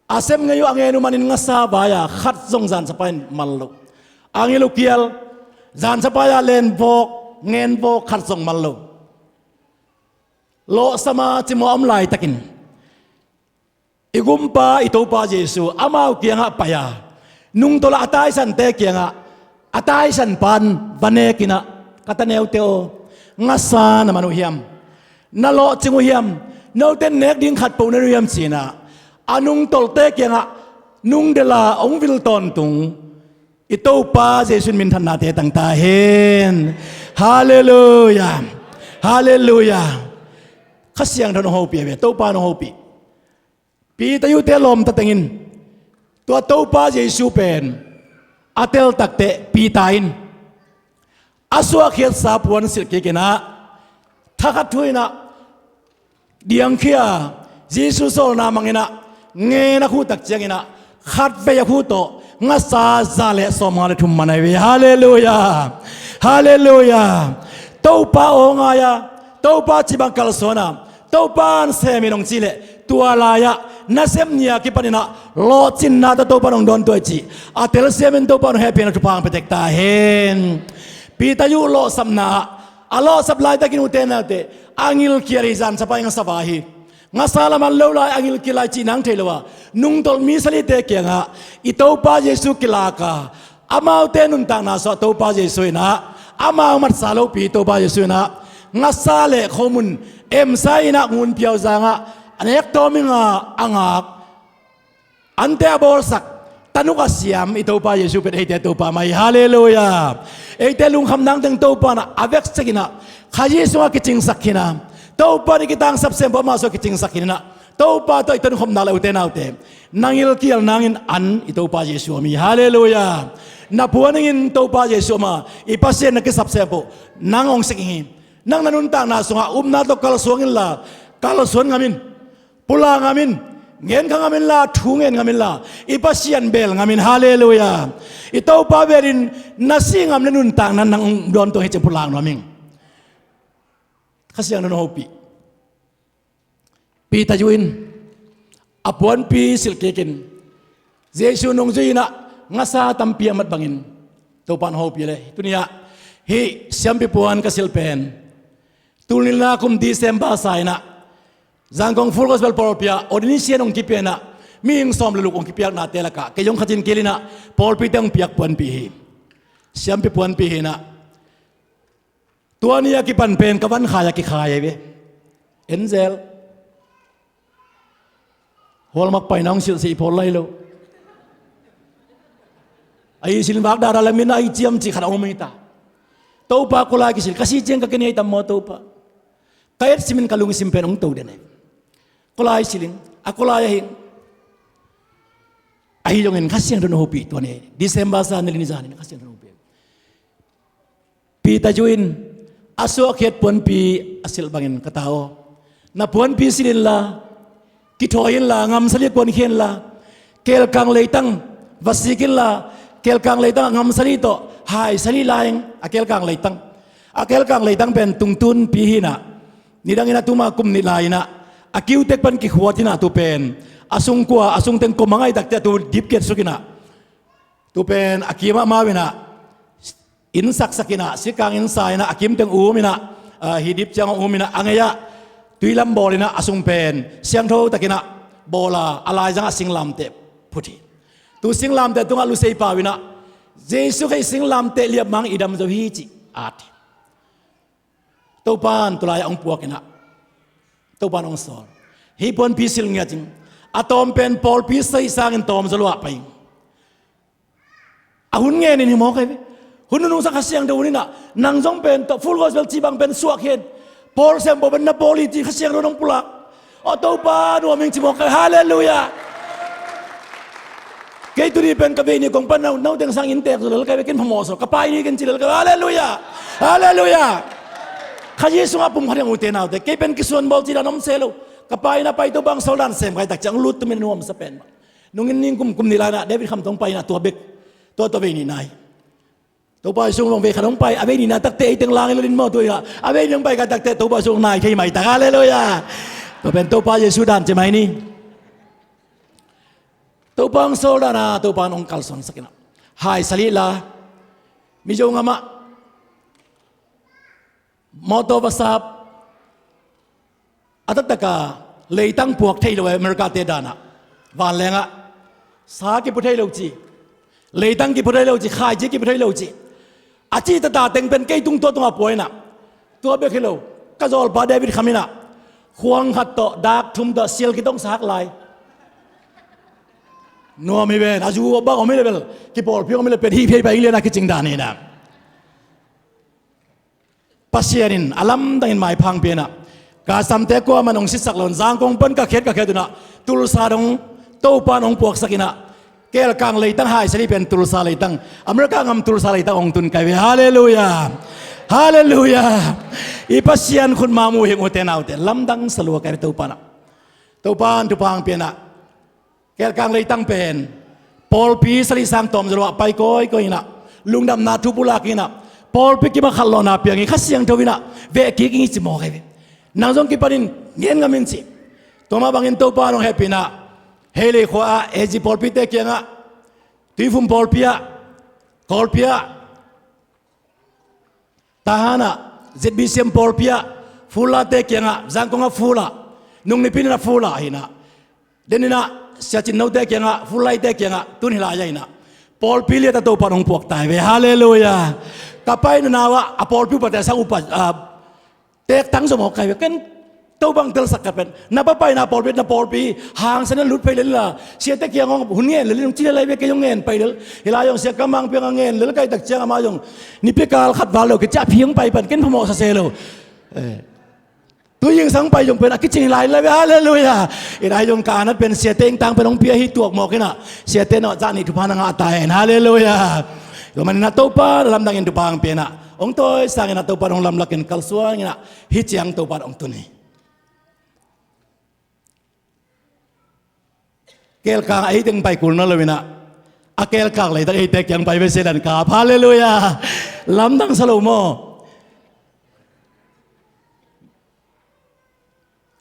a sem ngei uh a ngen uh manin ngasa vai-a khat zong zansapa in mal lo. A ngil uh kial, zansapa-a len vawk ngen vawk khat zong mal lo. Lawhsam a cimawh a om laitakin i gumpa i Topa Jesu amau kiangah pai-a, nungtolh a a taisante kiangah a taisanpa in va nek inah, ka ta neute aw, ngasa na man uh hiam? Na lawhcing uh hiam? Note nek ding khat po na nuh hiam ci inah, a nungtolhte kiangah nungdel a hong vil tawntung i Topa Jesu in minthannate tang ta hen. Halleluiah. Halleluiah. Kha Siangtho in hong hopih a ve, Topa in hong hopih. Peter yu te lawmta tengin tua Topa Jesu pen a tel takteh Peter in a suahkhiatsa puan silh kik inah, thakhat thu inah diangkhia, Jesu sawlna mang inah ngen a khuh tak ciang inah khatvei a khuh tawh ngasa za le sawmnga le thum man ahi ve. Halleluiah. Halleluiah. Topa aw ngai a, Topa cih bang kalsuan a, Topa in sem in hong cih leh tua lai-ah nasem ni-a kipan inah lawhcinna tawh Topa in hong dawn tuah cih a telsiam in Topa in hong hehpihna thupha hong pia tek ta hen. Peter yu lawhsapna ah, a lawhsap laitakin ute naute, a ngilkial hi, zansapa hi, ngasa vai hi. Ngasa la man lo lai, a ngilkial lai cih nang thei lo a, nungtolh mi salite kiangah i Topa Jesu kilak a, amaute nuntakna sungah Topa Jesu inah amau matsa lopi Topa Jesu inah ngasa le khomun emsa inah ngun piauzang ah a nek tawm inga a ngak, ante a bawlsak, tanuk a siam i Topa Jesu pen eite Topa mah hi. Halleluiah. Eite lungkham nang teng Topa inah a vekcek inah Khazih sungah kicingsak khin a, Topa in i kitangsap sem pah amah sungah kicingsak khin inah Topa tawh i tonkhopna le ute naute, na ngilkial nangin an i Topa Jesu om hi. Halleluiah. Na puan ingin Topa Jesu om a, i Pasian na kisap sem pah uh, nang hong sik ing hi. Nang na nuntakna sungah upna tawh kalsuang inla, kalsuan ngam in, pulak ngam in, ngen kha ngam inla, thu ngen ngam inla, i Pasian bel ngam in. Halleluiah. I Topa belin na si ngam le nuntakna nang hong dawntuah hi cih pulak nuam ing. Kha Siangtho in hong hopih. Peter yu in a puanpi silh kik in Jesu nungzui inah ngasa tampi a mat bangin Topa in hong hopih le. Tuni-ah hih siampi puan ka silh pen tul nihna kum December sa inah Zangkong Full Gospel pawlpi ah ordination hong kipia inah mihing sawm le luk hong kipiaknate lakah kei zong khatin kil inah pawlpite hong piak puanpi hi. Siampi puanpi hi inah tua ni a kipan pen ka van khai a kikhai ahi ve. Angel, hallmark paina hong silh sih i pawl lai lo. Ahi silin vak dada lamin ahi ciam cih khat a om hi ta. Topa, kua lai kisil ka si ciang ka kenia hi tam maw Topa? Ka et simin ka lungsim pen hong to den ahi. Kua lai silin a kua lai ahi. Ahi zongin Kha Siangtho in hong hopih tua ni December sa ni li ni zan in Kha Siangtho in hong hopih. Peter yu in a suahkhiat puanpi a silh bangin ka ta aw, na puanpi silh inla, kithawi inla, ngamsali kuankhia inla, kelkang leitang va sik inla, kelkang leitang a ngamsali tawh haisali lai ing a kelkang leitang. A kelkang leitang pen tungtunpi hi inah, nidang inah tuma kum nih lai inah a kiutek pan kikhuat inah tu pen a sungkua a sungteng kua mah ngaih takte a tu dipkiat suk inah, tu pen a kim ah mau inah inn saksak inah, sikang inn sa inah, a kimteng um inah, ah, hi dip ciang um inah, a ngei ah tuilam bawl inah, a sung pen siangtho tak inah bawl a, a laizang ah singlamteh phut hi. Tu singlamteh tungah lusei pau inah, Jesu Khrih singlamteh liap mang i dam zo hi ci at hi. Topan tulai ah hong puak inah, Topan hong sawl. Hih puanpi sil ngiat ing. A tawm pen pawlpi sali sangin tawm zaw lo ah pai ing. A hun ngenin hi mawk ahi ve. Hun nunung sang Kha Siangtho hun inah, nang zong pen tawh Full Gospel ci bang pen suak hen. Paul siangpawl pen na pawl hi ci Kha Siangtho nong pulak. Aw Topa nuam ing ci mawk ahi. Halleluiah. Kei tuni pen ka vei ni kong pan nau, nau teng sang inntek zo lel ka ve, ken phamawh saw. Ka pai ni ken ci lel ka ve. Halleluiah. Halleluiah. Kha Jesu sungah pum khat hi ung ute naute. Kei pen kisuan bawl ci dan om se lo. Ka pai na pai Topa hong sawl dan sem kai tak ciang lut tumin nuam sa pen mah. Nungin ning kum, kum nih lai inah David Kham tawh hong pai inah tua bek, tua, tua vei nih nai. Topa Jesu sung vei khat hong pai, a vei nihna takte ei teng lang in lo ding maw tu inah, a vei nih hong pai kai takte Topa Jesu sung nai thei maitak. Halleluiah. Tua pen Topa Jesu dan ci mai ni. Topa hong sawl dan a Topa in hong kalsuansak inah, hai sali la, Mizo ngam ah mawtaw va sap, a taktak a leitang puak thei lo, America te dan ah vanleng ah sa kipua thei lo ci, leitang kipua thei lo ci, khaici kipua thei lo ci. A cih tata teng pen kei tung tua tungah pua inah, tua bek hi lo, ka zawlpa David Kham inah khuang khat tawh dak thum tawh sial kitong sak lai. Nuam hi ven, a zu bang om hi le bel, kipawlpi om hi le pen hih phei pai ing lian a kicing dan hi inah. Pasian in a lamdangin maipha hong pia inah, ka samte kuaman hong sitsak lo in Zangkong pan ka khiat ka khiat unah, Tulsa dong Topan hong puaksak inah, kelkang leitang hai sali pen Tulsa leitang, America ngam Tulsa leitang hong tun kai ve. Halleluiah. Halleluiah. I Pasian khut ma mu hi ute naute, lamdang sa lua kai ve Topan ah. Topan thupha hong pia inah, kelkang leitang pen pawlpi sali sang tawm zaw lo ah pai kawikawi inah, lungdamna thu pulak inah, pawlpi kim ah khanlawhna piang hi, Kha Siangtho inah veh kik ing hi ci mawk ahi ve. Nang zong kipanin ngen ngam in ci. Tua mah bangin Topa in hong hehpih inah, Heilei khua ah A G pawlpite kiangah, Tuifum pawlpi ah, Kawlpi ah, Tahan ah, Z B C M pawlpi ah, Fullate kiangah, Zangkong ah Full ah, Nungnipin ah Full ah hi inah, den inah Sia Cin Note kiangah, Fullaite kiangah, tun hi lai ah hi inah, pawlpi liat ah Topan hong puak ta hi ve. Halleluiah. Ka paina nau ah a pawlpi upate sang upa, ah, teek tang zaw mawk kai ve. Ken Topa hong telsak ka pen, na pa paina pawlpi, na pawlpi hangsan in lut phei lel la, siate kiang hong hun ngen lel in hong ci lel lai ve, kei hong ngen pai lel. Hih lai hong sia ka mang piang a ngen lel kai tak ciang amah zong nipi kal khat val lo kiciah phi hong pai pan ken phamawh sa se lo. Eh. Tui zingsang pai zong pen a kicing lai lai ve. Halleluiah. Inah hih zong ka anat pen siate ingtang pen hong pia hi tuak mawk inah, siate nawh zah nih thupha na ngah ta hen. Halleluiah. Tua man inah Topa lamdangin thupha hong pia inah, hong tawi sang inah Topa hong lamlakin kalsuan inah, hih ciang Topa hong tun hi. Kelkang a ei teng pai kul nawn lo inah, a kelkang leitak eite kiang pai ve se dan kap. Halleluiah. Lamdang sa lo maw?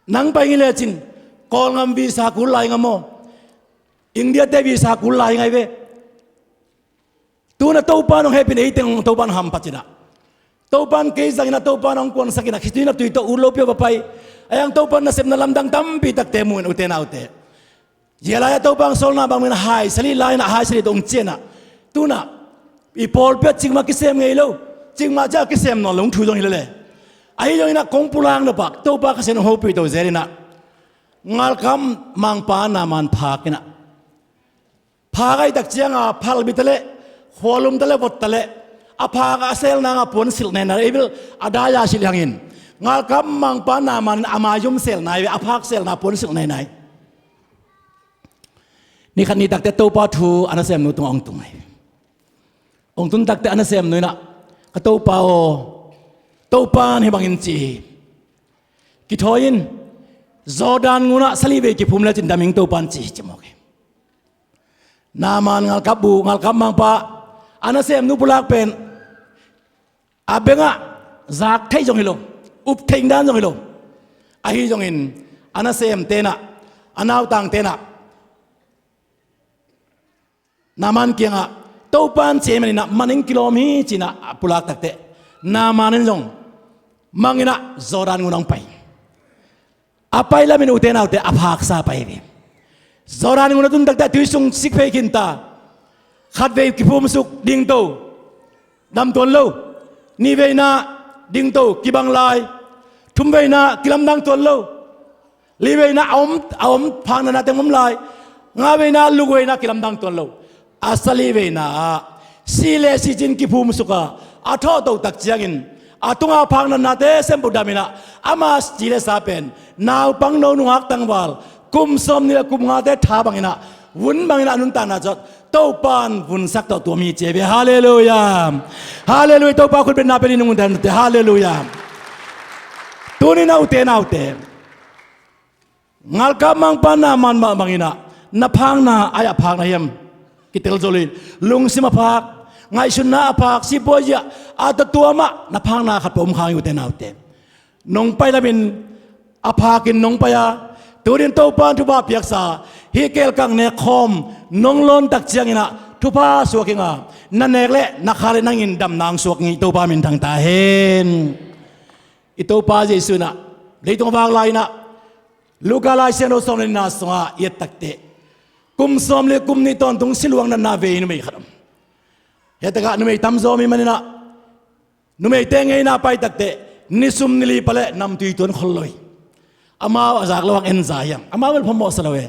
Nang pai ngei lecin Kawlngam visa kul lai nga maw? Indiate visa kul lai ngai ve. Tuna Topa in hong hehpih in ei teng Topa in hamphat inah, Topa in kei zang inah, Topa in hong kuansak inah, khitui na tui tawh ut lopi a va pai. A yang Topa in nasepna lamdang tampi takte mu in ute naute. Zia lai ah Topa hong sawlna bang min hai sali lai inah, hai sali tawh hong ciah inah, tuna i pawlpi ah cikmah kisem ngei lo, cikmah ciah kisem nawn lo hong thu zong hi lele. Ahi zong inah kong pulak nop ah Topa Kha Siangtho in hong hopih to zel inah, Ngalkap mangpa Naaman phak inah, phak ahih tak ciang a phalbi ta leh, khualum ta leh, vot ta leh, a phak a, a sel nang a puan silh nainai, ei bel a dai a silh hangin, Ngalkap mangpa Naaman in a maizum sel nai ve, a phak selna puan silh nainai. Ni khat ni takte Topa thu a nasemnu tungah hong tung hi. Hong tun takte a nasemnu inah, ka Topa aw, Topa in hih bangin ci hi, kithawi in, Jordan ngun ah sali vei kiphum lecin dam ing Topa in ci hi ci mawk hi. Naaman ngalkap bu, ngalkap mangpa, a nasemnu pulak pen, a bengah Zak theih zong hi lo, up theih dan zong hi lo. Ahi zongin a nasem tenah, a nautang tenah Naaman kiangah, Topa in ci ahih maninah man in kilawm hi, cinah a pulak takteh, Naaman in zong manginah Jordan ngun hong pai. A pai lamin ute naute a phaksa pai ve. Jordan ngun a tun takteh tui sung sik phei khinta. Khatvei kiphumsuk dingto, dam tuan lo. Nihveina dingto, kibang lai. Thumveina kilamdang tuan lo. Liveina a om, a om phaknatna teng om lai. Ngaveina lukveina kilamdang tuan lo. A saliveina ah sih le sih cin kiphumsuk a, a thawhto tak ciangin a tunga phaknatnate sempu daminah ama ci le sa pen naupang, no, nungak tangval kum sawmnih le kum ngate tha banginah, vun banginah a nuntakna ciat Topa in vunsak tawh tuam hi ci ve. Halleluiah. Halleluiah. Topa khutbetna pen i nungta nute. Halleluiah. Tunin a ute naute, ngalkap mangpa Naaman mah banginah na phakna ai a phakna hiam? Kitel zolin, lungsim a phak, ngaihsutna a phak, sipuai zia a tatuamah na phakna khat peuh om khang hi ute naute. Nong pai lamin a phakin nong pai a, tunin Topa in thupha piaksa, hih kelkang nek khawm nong lawn tak cianginah thupha suak inga, na nek le na kha le nangin damna hong suak ing hi. Topa minthang ta hen. I Topa Jesu inah leitung a vak lai inah Luka Lai Siangtho sawm le nihna sungah i et takteh, kum sawm le kum nih tawntung siluang natna vei numei khat om. Hiatakah numei tamzaw mi maninah numeite ngeina pai takteh ni sum ni li paleh namtui tuan khol lo hi. Amau a zak lo hang en za hiam? Amau bel phamawh sa lo e.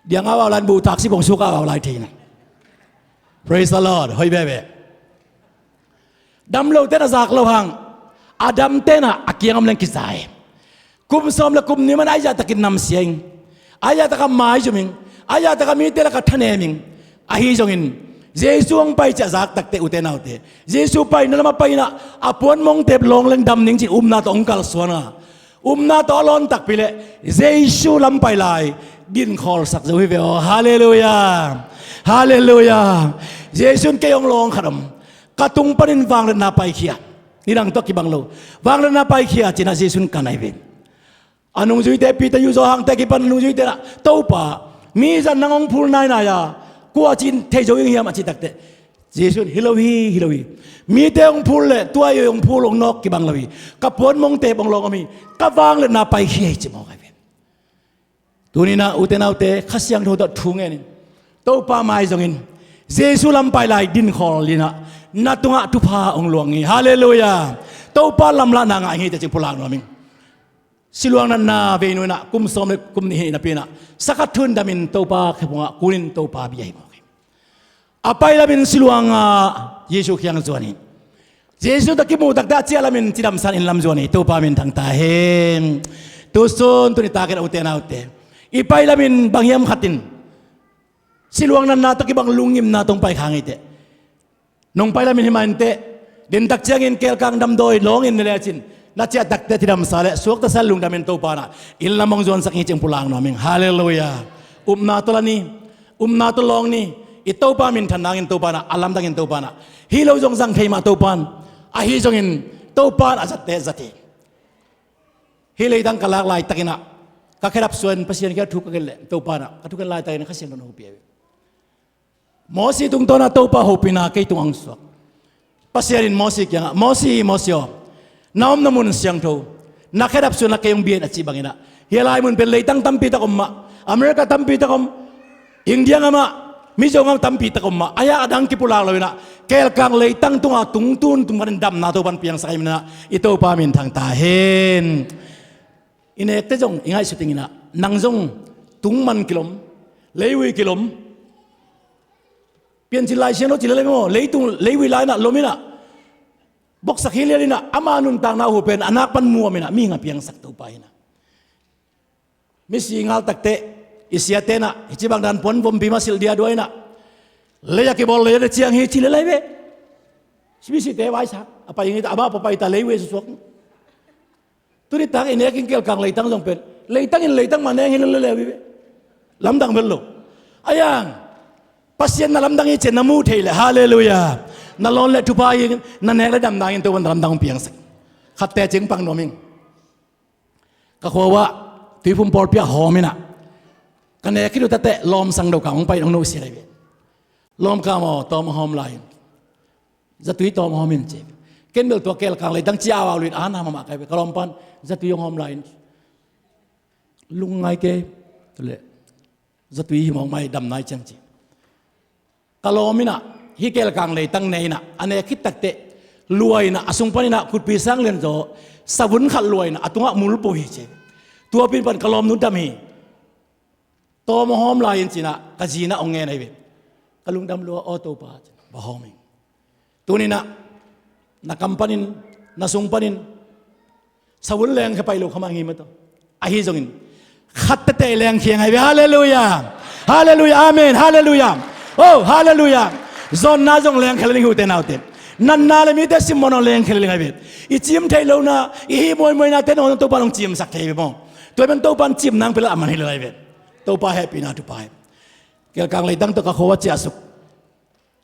Diang au au lai in buh taksi bong suk au au lai thei na. Praise the Lord. Hoi veve. Dam lo ten a zak lo hang, a dam tenah a kiang om leng kiza e. Kum sawm le kum nih man ai zahtakin namsia ing, ai zahtakah maizum ing, ai zahtakah mite lakah thanem ing. Ahi zongin Jesu hong pai ciah zak takteh ute naute, Jesu paina lamah pai inah a puan mongtep lawng leng dam ning cin upna tawh hong kalsuan a, upna tawh a lawn takpi leh Jesu lam pai lai dinkhawl sak zo hi ve aw. Halleluiah. Halleluiah. Jesu in kei hong lawng khat om. Ka tung panin vangliatna paikhia. Nidang tawh kibang lo. Vangliatna paikhia cinah Jesu in ka nai ve. A nungzuite Peter, Johan te kipan a nungzuite inah, Topa, mi zan nang hong phul nainai a, kua cih thei zo ing hiam a cih takteh, Jesu in hi lo hi, hi lo hi. Mite hong phul le tua i hong phul hong nawk kibang lo hi. Ka puan mongtep hong lawng om hi. Ka vangliatna paikhia hi ci mawk ahi ve. Tuninah ute naute, Kha Siangtho tawh thu ngenin, Topa mai zongin, Jesu lam pai lai dinkhawl inah na tungah thupha hong luang hi. Halleluiah. Topa lamlahna ngah hi teh cih pulak nuam ing. Siluang natna vei nuinah kum sawm le kum nih hi napi inah sakhat thu-in damin Topa khephungah kunin Topa bia hi mawk hi. A pai lamin siluanga Jesu kiang zuan hi. Jesu tawh kimuh takteh a ciah lamin cidamsan inn lam zuan hi. Topa minthang ta hen. Tusun tuni takin a ute naute, i pai lamin bang hiam khatin siluang natna tawh kibang lungngimna tawh hong pai khang hi teh. Nong pai lamin himah inteh, din tak ciangin kelkang damdawi lawngin na lecin, na ciah takteh cidamsa le suakta sa lungdamin Topa inah inn lam hong zuansak hi cih pulak nuam ing. Halleluiah. Upna tawh la ni. Upna tawh lawng ni. I Topa minthan nangin Topa inah, a lamdangin Topa inah, hi lo zong zang thei mah Topa in, ahi zongin Topa in a zatte zat hi. Hih leitang ka lak laitakinah ka khedap suan Pasian kiang thu ka gen leh Topa inah ka thugen laitakin Kha Siangtho in hopih ahi ve. Mosi tungtawnah Topa hopihna kei tungah hong suak. Pasian in Mosi kiangah, Mosi, Mosi aw, na omna mun siangtho, na khedap suan la kei hong bia in a cih banginah, hih lai mun pen leitang tampi tak om mah, America tampi tak om, India ngam ah, Mizo ngam tampi tak om mah, a hiah a dang kipulak lo inah, kelkang leitang tungah tungtun tung panin damna Topa in piangsak ahih maninah i Topa minthang ta hen. I nekte zong i ngaihsut ding inah, nang zong tungman kilom, leivui kilom, Piancil Lai Siangtho cih leh lei maw, leitung, leivui lai inah lom inah, boksak hi lian inah, ama nuntakna uh pen a nak pan muam inah, mihing a piangsak Topa inah. Misi ngal takteh i siate inah hih ci bang dan puan vompi mah silh dia dua inah, lei a kibawl lei a de ciang hi ci leh lai ve. Misite vaisak a pai ing hi ta, amah papai ta leivui a susuak. Tuni tak i nek ing kelkang leitang zong pen, leitang in leitang mah neng hi lel lel hi ve. Lamdang bel lo. A yang, Pasian na lamdang hi ci-in na muh theih leh, halleluiah, na lawn le thupha hi, na nek le damna in Topa in na lamdang hong piangsak. Khat teci hong pang nuam ing. Ka khua uah tuiphum pawlpi ah hawm in ah, ka nek khit uh ta teh lawmsang do kang hong pai in hong nusia lai ve. Lawmkam aw, tawm hong hawm lai in. Zatui tawm hawm in ci. Ken bel tua kelkang leitang ci a au au luit a na mahmah kai ve. Ka lawmpa'n zatui hong hawm lai in. Lungngai kei. Tua leh zatui hi mawk mai, dam nai ciang ci. Ka lawm in ah hih kelkang leitang ne in ah, a nek khit tak teh lua in ah, a sung pan in ah khutpi sang lian zaw savun khat lua in ah, a tungah mul po hi ci. Tua pin pan ka lawmnu dam hi. Tawm hong hawm lai in ci in ah ka zi in ah hong ngen ahi ve. Ka lungdam lua aw Topa, ci in ah va hawm ing. Tuni in ah na kam panin, na sung panin savun lengkhia pai lo kha mah hi mataw. Ahi zongin khat tete lengkhia ngai ve. Halleluiah. Halleluiah. Amen. Halleluiah. Oh, halleluiah. Zawnna zong lengkhia lel ing hi ute naute. Natna le mite simmawhna lengkhia lel ing hi ve. I cim theih lohna, i hih muaimuaina te nawn Topa in hong cimsak thei ve maw. Tua pen Topa in cimna hong pia lel a man hi lel hi ve. Topa hehpihna thupha hi. Kelkang leitang tawh ka khua uah ciahsuk.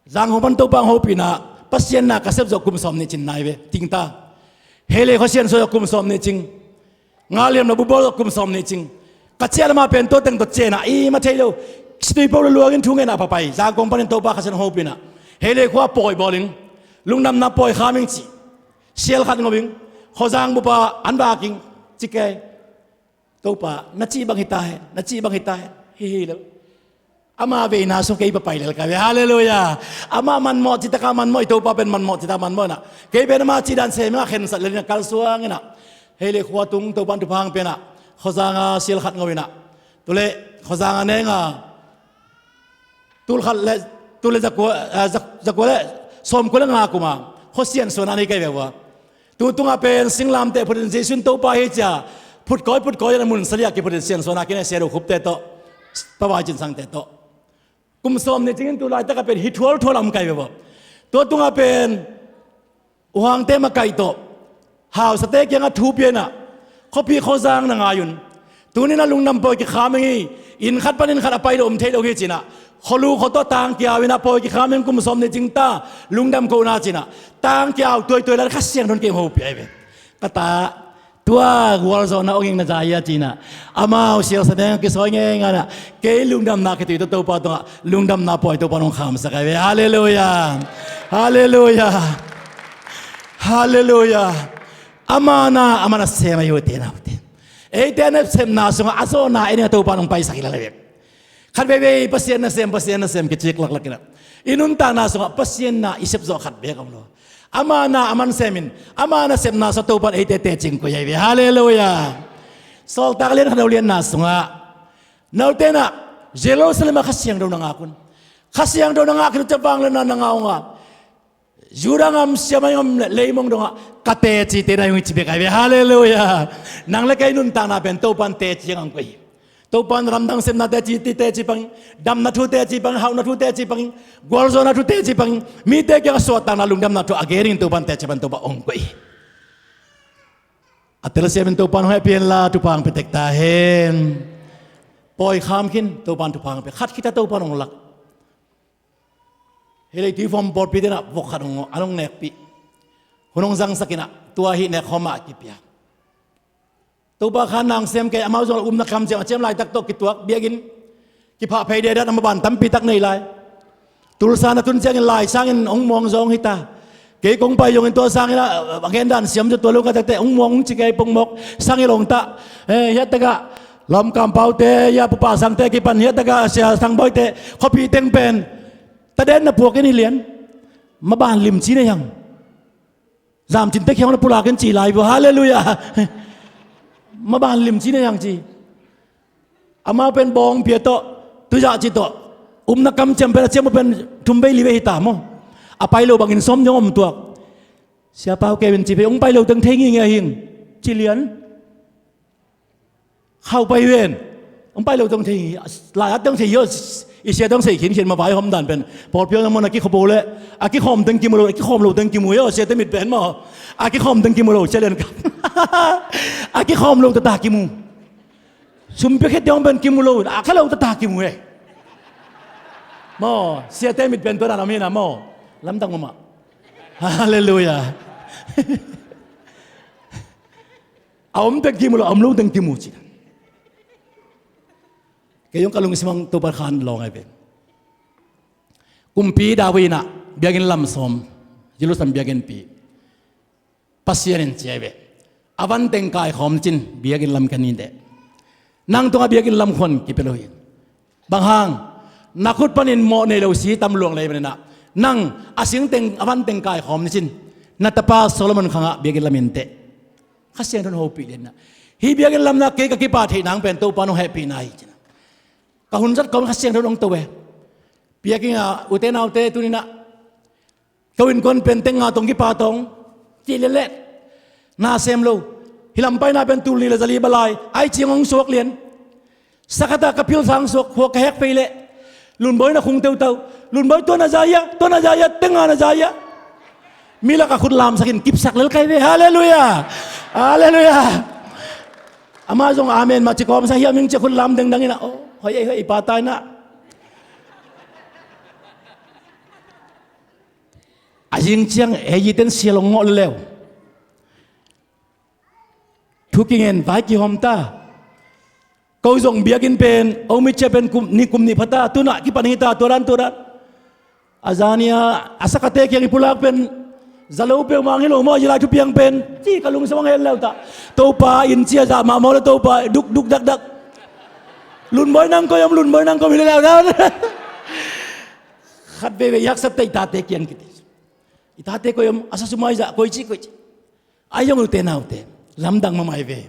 Zangkong pan Topa hong hopihna, Pasian na ka sep zawh kum sawmnih cin nai ve, ting ta. Heilei khua siansuah zawh kum sawmnih cing. Nga liam lo bubawl zawh kum sawmnih cing. Ka ciah lamah pen tua teng tawh ciah in ah, i ma thei lo. Situipo luluang in thu ngen a pha pai. Zangkong panin Topa Kha Sian hong hopihna. Heilei khua pawi bawl ing. Lungdamna pawi kham ing ci. Sial khat ngo ing. Khuazang bup ah an vak ing. Ci kei. Topa, na cih bang hi ta hen, na cih bang hi ta hen. Hi hi lo. Ama veina sung kei pa pai lel ka ve. Halleluiah. Ama manmawh cih tak a manmawh, i Topa pen manmawh cih tak a manmawh in ah. Kei pen ama cih dan sem in ah khensat lel in ah kalsuang in ah. Heilei khua tung Topa in thupha hong pia in ah. Khuazang ah sial khat ngo in ah. Tua leh Khuazang ah neng a. Tul khat le, tul le zakua, ah, za-, zakua le sawmkua le nga kum a khua siansuahna nei kai ve ua. Tu tungah pen singlamteh phut in Jesu in Topa hi ci a, phut kawi, phut kawi in a mun sali ah kiphut in siansuahna kinei, sia do khupte tawh, pawai cin sangte tawh. Kum sawmnih cing in tu laitak ah pen hi thualthual a om kai ve ua. Tua tungah pen U Hangte makaih tawh hausate kiangah thu pia in ah, khuapi Khuazang na ngai un. Tuni in ah lungdam pawi kikham ing hi, inn khat pan inn khat a pai lo om thei lo hi ci in ah, khualu khua tawh tang kiau in ah pawi kikham ing, kum sawmnih cing ta, lungdam kohna ci in ah, tang kiau tuaituai lai Kha Siangtho in kei hong hopih ahi ve. Ka ta, tua gualzawhna hong ing na za hia ci in ah, amau sialsa deng kisawi ngeingai in ah, kei lungdamna khitui tawh Topa tungah lungdamna pawi Topa in hong khamsak ahi ve. Halleluiah. Halleluiah. Halleluiah. Ama na, ama na sem ahi ute naute. Eite a nasepna sungah a zawhna ei ding a Topa in hong paisak hi lel ahi ve. Khat veivei Pasian nasem, Pasian nasem kicik laklak in ah, i nuntakna sungah Pasian na i sep zawh khat beek om lo. Ama na a man sem in, ama nasepna sungah Topa in eite teci hong koih ahi ve. Halleluiah. Sawltak a lian khat, a neu lianna sungah, note in ah Jerusalem ah Kha Siangtho na ngak un. Kha Siangtho na ngak khit uh ciang vangliatna na ngah ung a, Judah gam, Samaria gam le leimong dongah ka tecite na hi ung ci bek ahi ve. Halleluiah. Nang le kei nuntakna pen Topa in teci hong koih hi. Topa in ramdang sepna teci, teci pang ing, damna thu teci pang ing, hauhna thu teci pang ing, gualzawhna thu teci pang ing, mite kiangah suahtakna lungdamna thu a gen dingin Topa in teci pang ing, Topa hong koih hi. A telsiam in Topa in hong hehpih hen la, thupha hong pia tek ta hen. Pawi kham khin, Topa in thupha hong pia. Khat khit a Topa in hong lak. Hih lei tuiphum pawlpi te in ah vok khat hong, an hong nekpih. Hun hong zangsak in ah, tua hih nek khawm ah kipia. Topa kha nang sem kei, amau zong a upna kamciam, a ciam laitak tawh kituak, biakinn kiphah phei dehdah, a maban tampi tak nei lai. Tulsa na tun ciangin lai sangin hong muang zaw hong hi ta. Kei kong pai zongin tua sangin a, a gendan siam zaw tua lo ka takte hong muang hong ci kei pongmawk sangin hong ta. Eh, hiah takah lawm kampaute, hiah pupa sangte kipan, hiah takah sia sangbawite, khuapi teng pen taden na puak in hi lian. Maban limci na hiang. Zamcin te khiang na pulak in ci lai bua. Halleluiah. Maban limci na hiang ci. Amau pen bawng pia tawh, tuizah ci tawh, upna kamciam pen a ciam uh pen thum vei li vei hi ta maw. A pai lo bangin sawm ding om tuak. Sia Pau kei pen ci phei, hong pai lo teng thei ngingei hing. Ci lian. Khau pai ven. Hong pai lo teng thei ngingei. Lai at teng thei hi aw. I sia teng thei khinkhin, mavai hawm dan pen. Pawlpi ah maw, a kikhawm lo le, a kikhawm teng kimu lo, a kikhawm lo teng kimu hi aw, siate mit pen maw. A kikhawm teng kimu lo, sia lian kap. A kikhawm lo tata kimu. Sum pia khit ding pen kimu lo, a kha lo tata kimu e. Maw, siate mit pen tua dan om hi na maw. Lamdang mahmah. Halleluiah. A om teng kimu lo, a om lo teng kimu ci. Kei zong ka lungsim ah Topa khan lawng ahi ve. Kumpi David in ah biakinn lam sawm, Jerusalem biakinnpi. Pasian in ci ahi ve. A van teng kaikhawm cin biakinn lam ka ni deh. Nang tungah biakinn lam khuan kipia lo hi. Bang hang, na khut panin mawh nei lo si tam luang lei manin ah, nang a sing teng, a van teng kaikhawm ni cin, na tapa Solomon khangah biakinn lam in teh. Kha Siangtho in hopih lian in ah, hih biakinn lam na kei ka kipak theih nang pen Topa nong hehpihna hi ci-in ah, ka hun zat kawm Kha Siangtho in hong to e. Biakinn ah, ute naute, tuni-in ah ko innkuan pen teng nga tawh kipak tawh cih leh leh na sem lo. Hih lam paina pen tul nih le zali balai ai ciang hong suak lian. Sakhat ah ka philsa hong suak, khua ka hek phei leh Lunbawi na khung teutau. Lunbawi, tua na za hia, tua na za hia, teng nga na za hia. Mi lakah khut lamsak in kipsak lel kai ve. Halleluiah. Halleluiah. Amah zong amen mah ci kawmsa hiam ing ci a khut lam dengdang in ah, oh, hoih ei, hoih ei, i pa ta in ah. A zing ciang ei, i ten sial hong ngawh leleu. Thu kingen vai kihawm ta. Ko zong biakinn pen, o mitsia pen kum nih, kum nih pha ta, tu-in ah kipan hi ta, tua dan, tua dan. A zan ni-a a sakate kiang i pulak pen za lo peuhmah hi lo maw, a zilai thupiang pen, ci ka lungsim hong hel leu ta. Topa in cia zah mah maw le, Topa duk duk dak dak. Lunbawi nang koi om, Lunbawi nang koi om hi leleu ta. Khat veivei i haksat teh i tate kiang kiti. I tate koi om, a sa sum ai zah, koi ci, koi ci. Ai zong ute naute, lamdang mahmah hi ve.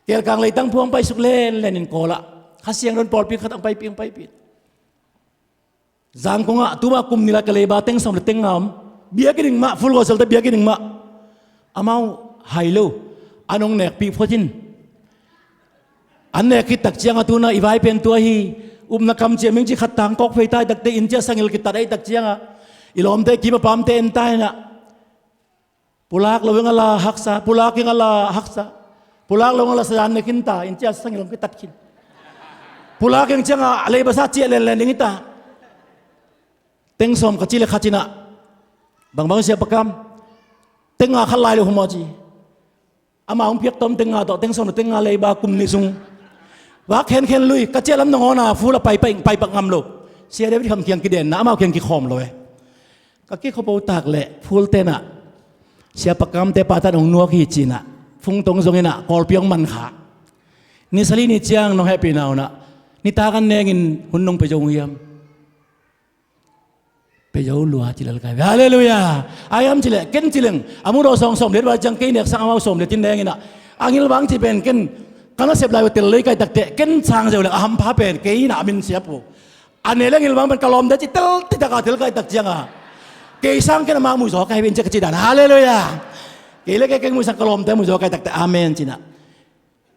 Kelkang leitang phuang paisuk lenlen in Kawl ah Kha Siangtho in pawlpi khat hong paipih, hong paipih. Zangkong ah tuma kum nih lai ka leiba teng sawm le teng nga om. Biakinn ing mah, Full Gospel te biakinn ing mah. Amau hai lo, an hong nekpih phot in. An nek khit tak ciangah tu-in ah i vai pen tua hi. Upna kam ciam ing ci khat tang kawk phei ta, i takte inn cia sangil kitat, a i tak ciangah i lawmte kim a pamte en ta in ah. Pulak lo ing a la haksa, pulak ing a la haksa. Pulak lo ing a la sayan ne khin ta, inn cia sangil hong kitat khin. Pulak ing ciangah a leiba sa ciah lenlen ding hi ta. Teng sawm ka cih leh khat in ah, bangbang sia pakam, teng nga khat lai lo hum aw ci. Amah hong piak tawm teng nga tawh, teng sawm le teng nga leiba kum nih sung. Vak khenkhen lui, ka ciah lam nangawn a full a paipak, paipak ngam lo. Sia David Kham kiang kidenna, amau kiang kikhawm lo e. Ka kikhop tak leh full te in ah, sia pakamte patan hong nuak hi ci-in ah, phung tawh zong in ah, Kawlpi hong man kha. Ni sali ni ciang nong hehpihna un ah, nitak an nengin hun nong pia zo uh hiam? Pia zo lua ci lel kai ve. Halleluiah. Ai am ci leh, ken ci leng, a mudaw sawng sawm liat vai ciang kei nek sang amau sawm liat in neng in ah, a ngilvang ci pen ken, ka nasep lai uh tel lei kai tak teh, ken sang zeu leng a hampha pen kei in ah a min siap uh. A ne leng ngilvang pen ka lawmte ci tel, ti tak a tel kai tak ciang a, kei sang ken amah muh zaw kai ve in ci ka ci dan. Halleluiah. Kei le kei keng muh sang ka lawmte muh zaw kai tak teh amen ci-in ah.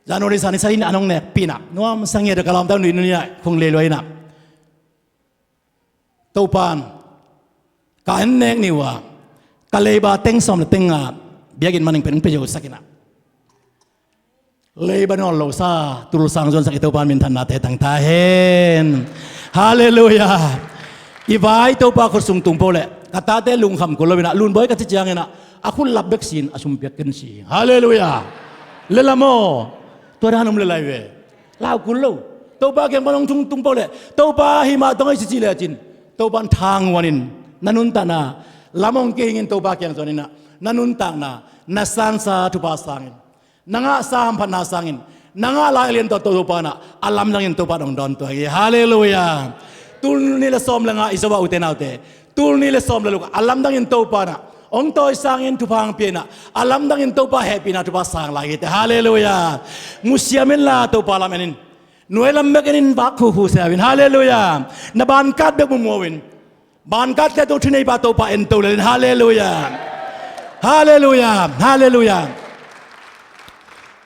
January sang ni sa in ah an hong nekpih in ah, nuam sa ngiat ka lawmte nuih nuih in ah, khung leilua in ah. Topa'n ka an nek ni uh a, ka leiba teng sawm le teng nga biakinn maning pen hong pia zo sak in ah. Leiba nawl lo sa, tul sang zuan sak i Topa'n minthannate tang ta hen. Halleluiah. I vai Topa khut sung tung po leh, ka tate lungkham kul lo in ah, Lunbawi ka ci ciang in ah, a khut lap bek si in a sum piak ken si. Halleluiah. Lel a maw. Tua dan om lel lai ve. Lau kul lo. Topa kiang pan hong tung tung po leh, Topa hih mah tawh hong hi ci ci lecin, Topa'n tha nguan in, na nuntakna lam hong kihing in Topa kiang zuan in ah, na nuntakna na sansa thupha sang in, na ngahsa hamphatna sang in, na ngah lai lian tawh Topa in ah a lamdang in Topa in hong dawn tua hi. Halleluiah. Tul nih le sawm le nga i zo a, ute naute, tul nih le sawm le luk a lamdang in Topa in ah hong tawisang in, thupha hong pia in ah, a lamdang in Topa hehpihna thupha sang lai hi teh. Halleluiah. Musiam inla Topa lam en in, nuai lam bek en in, vak khukhu siau in. Halleluiah. Na bankat bek mumuau in, bankat te tu thinei pa Topa en to lel in. Halleluiah. Halleluiah. Halleluiah.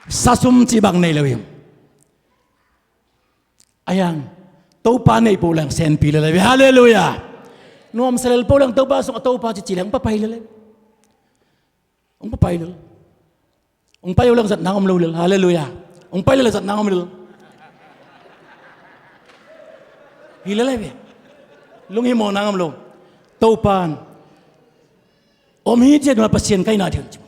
Sa sum cih bang nei lo hi. A yang, Topa nei po leng senpi lel hi. Halleluiah. Nuamsa lel po leng Topa sung a Topa cici leng hong papai lel hi. Hong papai lel. Hong pai uh leng zat nang om lo lel. Halleluiah. Hong pai lel leh zat nang om lel. Hi lel hi ve. Lunghimawh nang om lo. Topa'n om hi ciat nuai Pasian kaihna thei ci.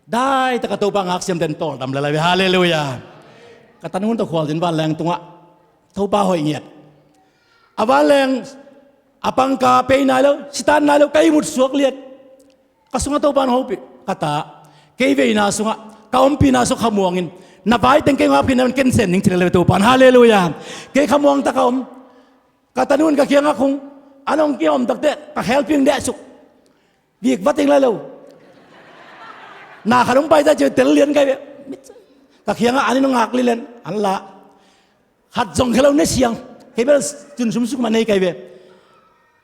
Daitaka Topa ngaksiam ten tawldam lel lai ve. Halleluiah. Ka tanun tawh khualzin vanleng tungah Topa hoih ngiat. A vanleng a pangka pei nai lo, sitan nai lo, ka ihmut suak liat. Ka sungah Topa in hopih, ka ta, kei veina sungah ka ompihna sungah khamuangin na vaiteng kei ngap khin na ken sem ning ci lel lai ve Topa in. Halleluiah. Kei khamuang taka om. Ka tanun ka kiangah khung an hong kihawm takteh ka khelping dehsuk. Vik va ting lai lo. Na khat hong pai ta ci tel lian kai ve. Ka kiangah an in hong ngak lilen an la. Khat zong khe lo ne siang. Kei bel tun sumsuk ma nei kai ve.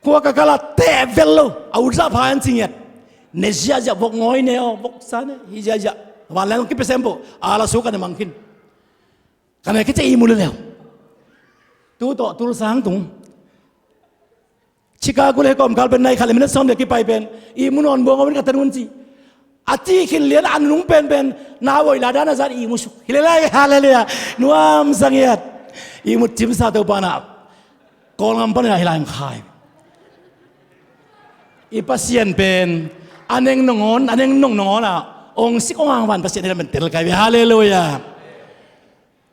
Khua ka kala teh vel lo. A ut zah pha an ci ngiat. Ne ziahziah vok ngawi ne aw vok sa ne hi ziahziah. Vanleng hong kipia sem po. A la suk a ne mang khin. Ka ne kei cia ihmu leleu. Tu tawh tul sang tung. Chicago le kawmkal pen nai khat le minute sawm le kipai pen ihmu nawn buang awin ka tanun ci. A ci khin lian a nunung penpen na voih la dan a zat ihmu suk hi lelai. Halleluiah. Nuam sangiat. Ihmut cimsa Topa in ah Kawlngam panin ah hi lai ang khai. I Pasian pen a neng nongawn a neng nong nongawn ah ong sik ong angvan Pasian hi lam pen tel kai ve. Halleluiah.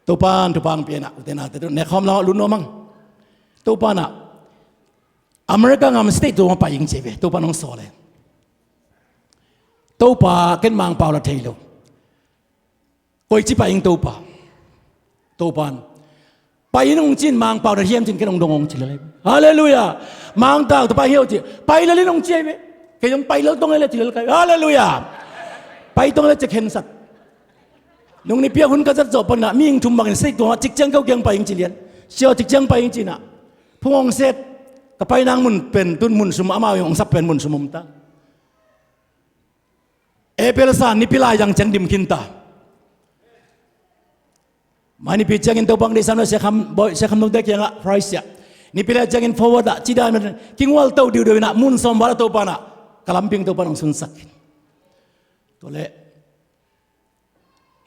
Topa in thupha ang pian ah ute naute tu nek khawm lam ah lut nuam ang. Topa in ah America ngam state tu hong pai ing ci ve. Topa in hong sawl e. Topa ken Mangpau la thei lo. Koici pai ing Topa. Topa in pai in hong cin Mangpau na hiam cin ken hong dong hong ci lel. Halleluiah. Mangtau Topa hiau ci pai lel in hong ci ai ve. Kei hong pai lel tong ai le ci lel kai. Halleluiah. Pai tong ai le ci khensat. Nung nipi a hun ka zat zawh panin ah mihing thum bangin state tu hong ah cik ciang kau kiang pai ing ci lian. Siau cik ciang pai ing ci nah. Phung hong set ka pai nang mun pen tun mun sum amau hong sap pen mun sum om ta. April sa nipi lai zang ciang dim khin ta. Mai nipi ciangin Topa hong deihsam lo siakham bawi siakham nungte kiangah prize siah. Nipi lai ciangin forward ah ci dan kingual to diudiu in ah mun sawm val ah Topa in ah ka lamping Topa in hong sunsak khin. Tua leh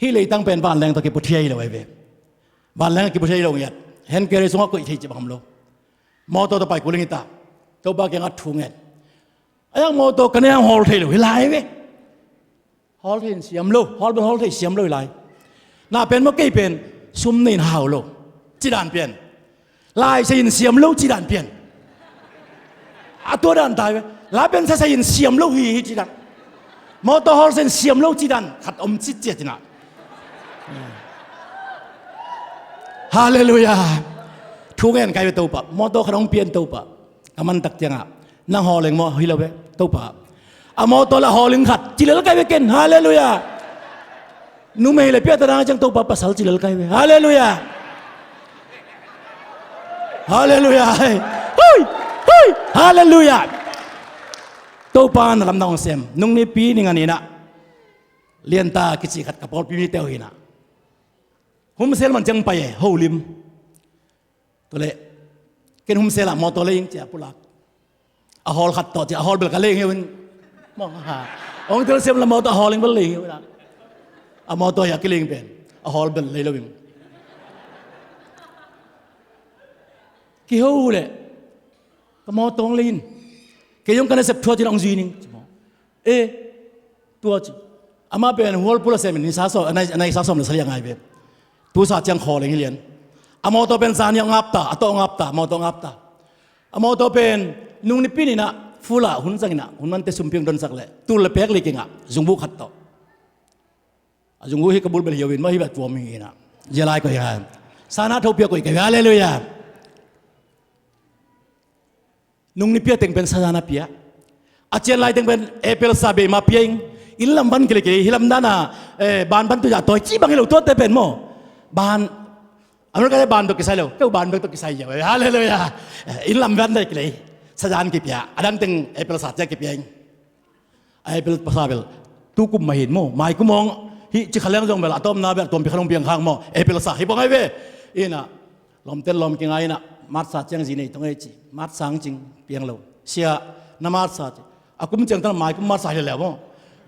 Hih leitang pen vanleng tawh kiputhia hi lo ahi ve. Vanleng a kiputhia hi lo ngiat. Hand carry sungah koih thei ci bang om lo. Mawtaw tawh pai kul ing hi ta. Topa kiangah thu ngen. A yang mawtaw ka ne hang hawl thei lo hi lai ve. Hawl thei in siam lo. Hawl bel hawl thei siam lo hi lai. Na pen maw kei pen sum nei in hau lo. Ci dan pian. Laisai in siam lo ci dan pian. A tua dan tai ve. La pen sasai in siam lo hi hi ci dan. Mawtaw hawl sai in siam lo ci dan khat om citciat inah. Halleluiah. Thu ngen kai ve Topa. Mawtaw khat hong pian Topa. Ka man tak ciangah nang hawl ing maw hi lo ve Topa. A mawtaw la hawl ing khat ci lel kai ve ken. Halleluiah. Numei le piahtana ciang Topa pasal ci lel kai ve. Halleluiah. Halleluiah. Hui. Hui. Halleluiah. Topa na lamdang hong sem nung nipi ni nga ni inah Lianta kici khat ka pawlpi mite uh hi inah. Humsel man ciang pai e holim. Tua leh ken humsel ah mawtaw lei ing ci a pulak. A hawl khat tawh ci a hawl bel ka lei ing hi uh in. Maw ha. Hong telsiam la mawtaw a hawl ing bel lei ing hi uh inah. A mawtaw hi a kilei ing pen a hawl bel lei lo ing. Kiho uh leh ka mawtaw hong lei in. Kei hong ka nasep thuat in hong zui ning ci maw. E tua ci. Amah pen hualpul a sem in nisa sawm a nai a nai sa sawm le sali a ngai ve. Tusa ciang khawl ing hi lian. A mawtaw pen zan hi a ngap ta a tawh ngap ta a mawtaw ngap ta. A mawtaw pen nung nipi ni inah full ah hun zang inah hun mante sumpi hong donsak leh tul le pek lik ing ah zungbuh khat tawh. A zungbuh hi ka bul bel hiau in maw hi bel tuam ing inah. Zia lai koih hi. Sana thopi a koih kei ve. Halleluiah. Nung nipi a teng pen sazan a pia. A cian lai teng pen April sa bei ma pia ing. Inn lam van kilei kilei hi lam dana eh, ban ban tuya tawi ci bang hi lo tuate pen maw. Ban America te ban tawh kisai lo keu ban bek tawh kisai ya. Halleluiah. Eh, inn lam van dai kilei sazan kipia a dang teng April sa ciang kipia ing. A April sa bel tu kum mah hin maw mai kum hong hih ci kha leng zong bel a tawpna bel a tuampi kha long piang khang maw April sa hi bang ai ve. Inah lawmten lawm kingai inah March sa ciang zi nei tong ei ci March sa hong cing piang lo sia na March sa ci a kum ciang tan mai kum March sa hi leleu maw.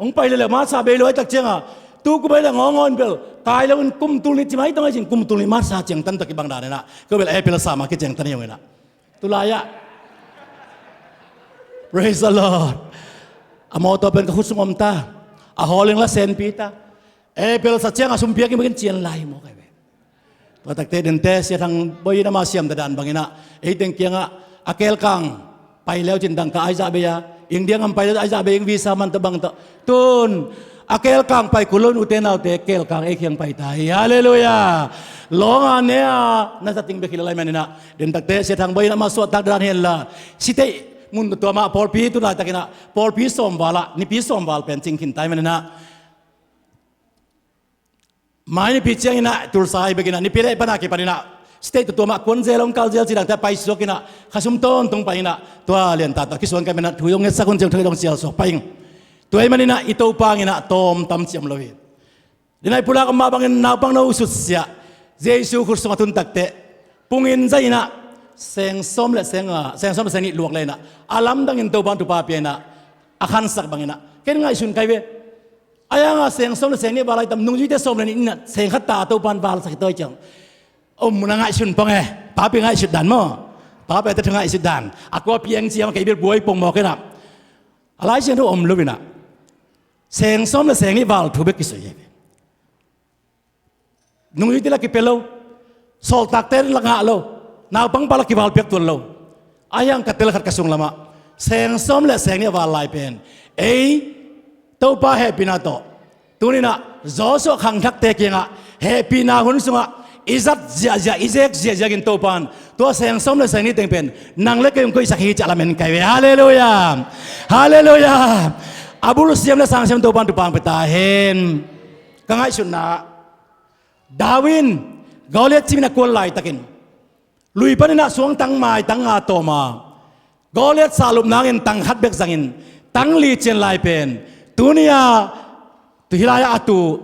Hong pai leleu March sa bei lo ai tak cianga tu kum ai le ngawngawin bel kai lo in kum tul ni ci mai tong ei cin kum tul ni March sa ciang tan tak i bang dan inah ko bel April sa ma kiciang tan hi hong inah. Tulai ah praise the Lord. A mawtaw pen ka khut sung om ta. A hawling la senpi ta. Apple sa ciang a sumpiak in bakin cian lai hi maw kai ve. Tua takte dente Sia Thang Bawi in ama siamta dan bangin ah, ei teng kiangah a kelkang pai leu cin dangka aizah bei a, ing diang am pai leu aizah bei, ing visa man tawh bang tawh. Tun a kelkang pai kul lo in, ute naute, kelkang ei kiang pai ta hi. Halleluiah. Lawnga ne a na zating bek hi lo lai manin ah, den takte Sia Thang Bawi in ama suahtak dan hi hen la, sitei mun tua mah pawlpi tu laitakin ah pawlpi sawmval ah, nipi sawmval pen cing khin ta hi manin ah, mai nipi ciangin ah Tulsa hi bekin ah, nipi leh pan a kipanin ah state tua mah kuan zel, hong kal zel ci dangte pai suakin ah, khasum tawntung panin ah, tua lianta tawh kisuan kai manin ah thu hong ngetsak un, ciang thu hong sial suak pai ing. Tua hi manin ah i Topa in ah tawm tam ciam lo hi. Denai pulak om mah bangin naupang no sutsiah, Jesu khut sungah tun takte, pungin zahin ah seng sawm le seng, ah, seng sawm le seng nih luak le in ah, a lamdangin Topan thupha pia in ah, a khansak bangin ah, ken ngaihsun kai ve. A hiangah seng sawm le seng nih val lai tam, nungzuite sawm le nih in ah seng khat ta Topan valsak hi tawi ciang. Om mun a ngaihsun pong e. Papi ngaihsut dan maw? Papi a tawh ngaihsut dan. A kua piang ciang kei bil buai pong mawk in ah, a Lai Siangtho om lo in ah, seng sawm le seng nih val thu bek kisui hi. Nungzuite la kipia lo, sawltakte la ngah lo, naupangpa la kivalpiak tuan lo. A hiang ka tel khat ka sung lamah seng sawm le seng nih a val lai pen ei Topa hehpihna tawh, tuni in ah Joshua khangthakte kiangah hehpihna hun sungah i zat ziahziah, i zek ziahziah in Topan tua seng sawm le seng nih teng pen nang le kei hong koihsak hi ci-a lamen kai ve. Halleluiah. Halleluiah. A bul siam le sang siam Topan thupha hong pia ta hen. Ka ngaihsutna ah David in Goliath cim in a kuan laitakin, lui panin ah suangtang maitang nga tawm a, Goliath sah lup nangin tang khat bek zangin tang li cian lai pen, tuni a, tu hih lai-ah a tu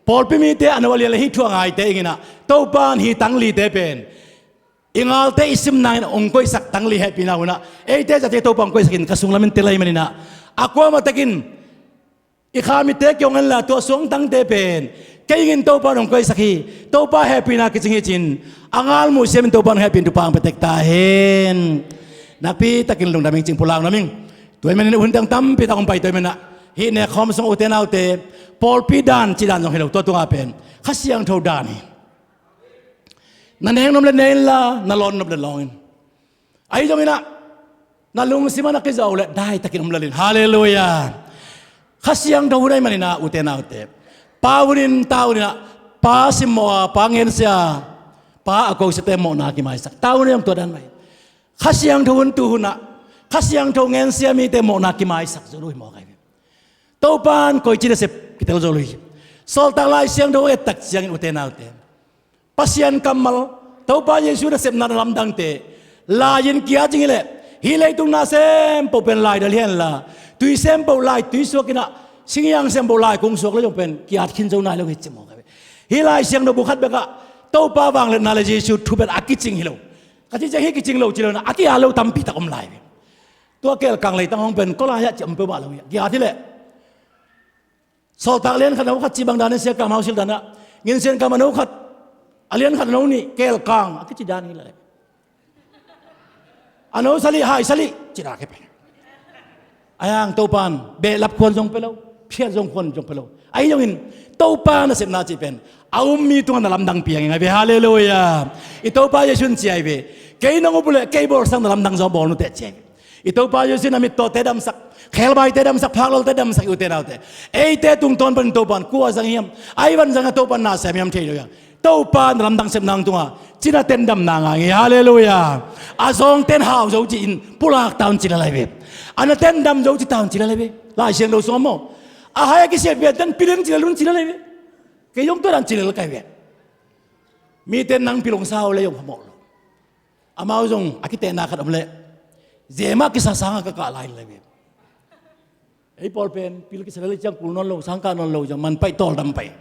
pawlpi mite a no a lian le hih thu a ngaite in ah, Topan hih tang lite pen i ngalte i sim nangin hong koihsak tang li hehpihna hun ah, eite zate Topa hong koihsak in ka sung lamin tel ahih manin ah, a kuamah takin i kha mitte kiang en la, tua suangtangte pen kei in Topa hong koihsak hi, Topa hehpihna kicing hi ci-in, a ngal muh siamin Topa hong hehpih in thupha hong pia tek ta hen. Nakpi takin lungdam ing, cing pulak nuam ing. Tua ahih manin hun dang tampi tak hong pai, tua ahih manin ah hih nek khawm sung ute naute, pawlpi dan cih dan zong hi lo, tua tungah pen Kha Siangtho dan hi. Na nek nop le ne in la, na lawn nop le lawng in. Ahi zongin ah na lungsim ah na kizo leh daitakin om lel in. Halleluiah. Kha Siangtho hun ahih manin ah ute naute, Pa hunin, Ta hunin ah, Pa simmawh a, Pa ngensia a, Pa a kosiate mawhna kimaisak. Ta hunin ah tua dan mah hi. Kha Siangtho hun, tu hun ah Kha Siangtho ngensia mite mawhna kimaisak zo lo hi maw kai ve. Topan koici nasep kitel zo lo hi. Sawltak Lai Siangtho et tak ciangin ute naute, Pasian kammal, Topa Jesu nasepna, na lamdangte lai-in ki-at zing hi leh, hih leitung na sempoh pen laidal hi hen la, tui sempoh lai tui suak in ah, singhiang sempoh lai kung suak leh zong pen ki-at khin zo nai lo hi ci maw kai ve. Hih Lai Siangtho bu khat bekah Topa vangliatna le Jesu thu pen a kicing hi lo. Ka cih ciang hih kicing lo ci lo in ah, a ki-at lo tampi tak om lai ve. Tua kelkang leitang hong pen kua lai-ah ci om peuhmah lo hi. Ki-at hi leh Sawltak a lian khat, a no khat cih bang dan in, Sia Kam Hau Sil dan ah, Ngin Sian Kam a no khat, a lian khat a no nih, kelkang a kici dan hi lai. A no salih, hai salih ci dan hi pen. A hiang Topan behlap khuan zong pia lo, phiat zong khuan zong pia lo. Ahi zongin Topa nasepna cih pen a um mi tungah na lamdang piang hi ngai ve. Halleluiah. I Topa Jesu in ci ahi ve, kei nong up uh leh kei bawlsak na lamdang zong bawl nuteh ci ahi ve. I Topa Jesu in a mittawte damsak, khebaite damsak, phaklawlte damsak, i ute naute, eite tungtawn panin Topan kua zang hiam, a i van zang a Topan na sem hiam thei lo hi a. Topa na lamdang sepna hong tungah cina ten damna ngai hi. Halleluiah. A zawngten hau zo ci-in pulak ta un ci lel ahi ve. A na ten dam zo ci ta un ci lel ahi ve. Lai Siangtho sungah maw, a hai a kisiat pian ten piling ci lel un ci lel ahi ve. Kei zong tua dan ci lel kai ve. Miten nang pil hong sa uh leh zong phamawh lo. Amau zong a kitehna khat om leh, zema kisa sangah ka kah lai lel ve. Ei pawl pen pil kisa lel ciang kul nawn lo, sang kah nawn lo, zong man paih, tawldam paih.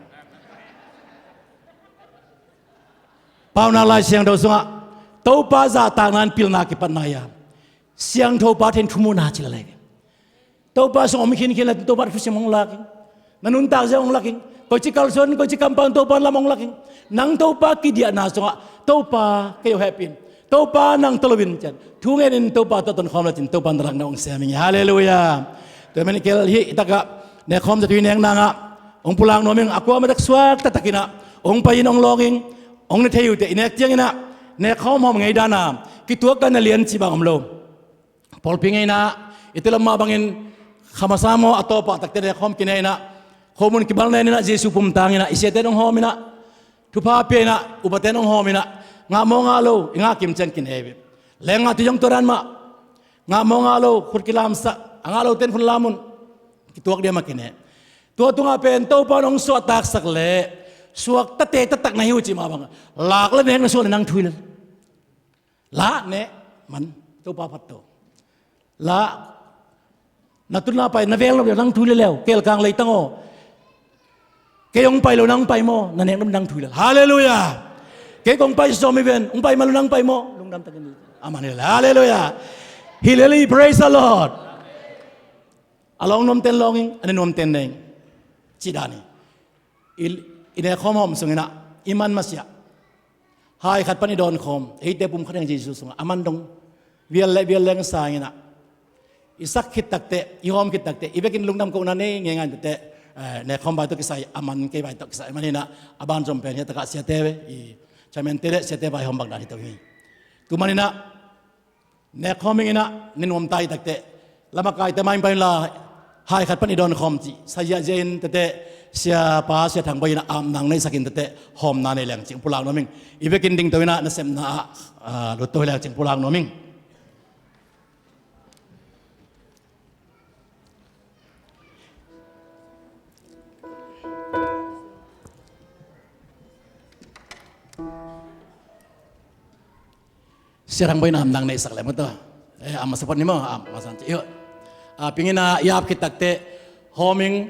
Paunak Lai Siangtho sungah Topa zahtakna in pilna kipatna hi a, siangtho pa thei in thumuhna ci lel ahi ve. Topa sung om khinkhin leh Topa thusim hong lak ing. Na nuntak zia hong lak ing. Koici kalsuan, koici kampaun Topa lam hong lak ing. Nang Topa kidiahna sungah, Topa kei hong hehpih in, Topa nang tawh lo in, ci-in thu ngenin Topa tawh tonkhawm lecin Topa na lakna hong sem ing. Halleluiah. Tua manin kel hih takah Nekkhawm zatui nek nangah hong pulak nuam ing. A kuamah tak suak taktak inah hong pai in hong lawng ing. Hong na thei uh teh i nek cianginah nekkhawm hawm ngei dana kituak dan a lian cih bang om lo. Pawlpi ngeina i telom mah bangin khamasa maw a tawpah takte nekkhawm kine inah khomun kibal nen inah Jesu pumtang inah i siate hong hawm inah thupha pia inah upate hong hawm inah ngah maw ngah lo i ngah kim ciang kine ve. Leng ngah tui zong tua dan mah ngah maw ngah lo khut kilamsah a ngah lo ten khut lam un kituak diam a kine. Tua tungah pen Topa in hong suahtaksak leh suaktate taktak na hi uh cih mah bang lak le nek na suah le nang thui lel. La ne man Topa phat to. La na tun la pai na veng lo nang thui lel leu kelkang leitang aw. Kei hong pai lo nang pai maw na nek nang thui lel. Halleluiah. Kei kong pai sawm i ven hong pai man lo nang pai maw lungdam takin aman hi lel. Halleluiah. Hi lel hi. Praise the Lord. A lawng nuamten lawng ing a ne nuamten ne ing. Cih dan hi. I, i nekkhawm hawm sunginah i man masiah hai khat pan i dawnkhawm eite pum khat eng Jesu sungah a man dong vial le vial leng sanginah i sak khit takte i hawm khit takte i vekin lungdam kohna nei ngeingai takte eh, nekkhawm vai tawh kisai a man kei vai tawh kisai a man inah a ban zom pen hiatakah siate i chairman te le siate vai hawm bang dan hi to hi. Tu maninah nekkhawm ing inah ne nuam ta i takte lamakaite mah in painla hai khat pan i dawnkhawm cih sa ziahziah in tete siapa sia thang bai inah apnang neisakin tete hawmna nei leng cing pulak nuam ing. I vekin dingto inah nasepna ah lut to hi leng cing pulak nuam ing. Siarang boina am nang neihsak lem ka tua. Eh, am masa pon ni maw, am masa an ci. Iyo. Ah, pingina i ap khit takte hawming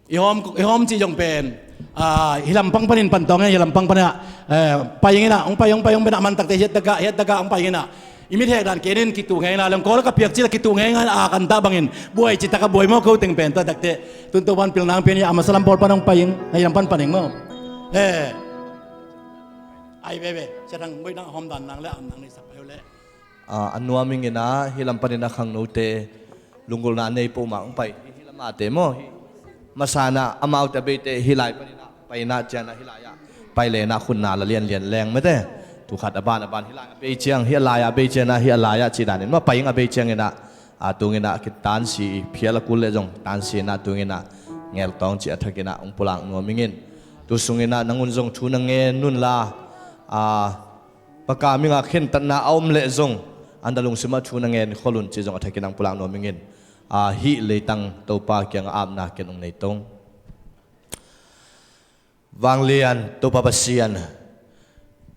i hawm i hawm ci zong pen. Ah, hi lampang panin pantawng hi lampang pana. Eh, pai ing ina, hong pai hong pai hong bena man takte hiat taka hiat taka hong pai ing ina. I mit hek dan kenin kitu ngei ina leng kawl ka piak ci la kitu ngei ina a kan ta bangin buai ci taka buai maw ko teng pen tua takte. Tun to ban pil nang pian hi am masa lam pawl pan hong pai ing, hi lam pan pan ing maw. Eh. Ai veve, sia thang boi nang hawm dan nang le am nang nei sak peuh le. Ah, a nuam ing ina, hi lam panin a khangnote lunggulhna a nei peuhmah hong pai hi, hi lamate maw hi. Masa ina amaute a beite hi lai panin a pai ina cian a hi lai ah pai le ina khutna la lianlian leng mete. Tukhat a ban a ban hi lai a bei ciang hi a lai ah a bei cian a hi a lai ah ci danin ma pai ing a bei ciang ina. A tung ina a kitansi phial a kul le zong tansi ina tung ina ngeltawng ci a thak ina hong pulak nuam ing in. Tu sung ina nangun zong thu na ngen nun la, a, Pakam inga khentatna a om leh zong an da lungsimah thu na ngen khol un ci zong a thak ina hong pulak nuam ing in. A, hih leitang Topa kiangah apna ken hong nei tong. Vanglian Topa Pasian,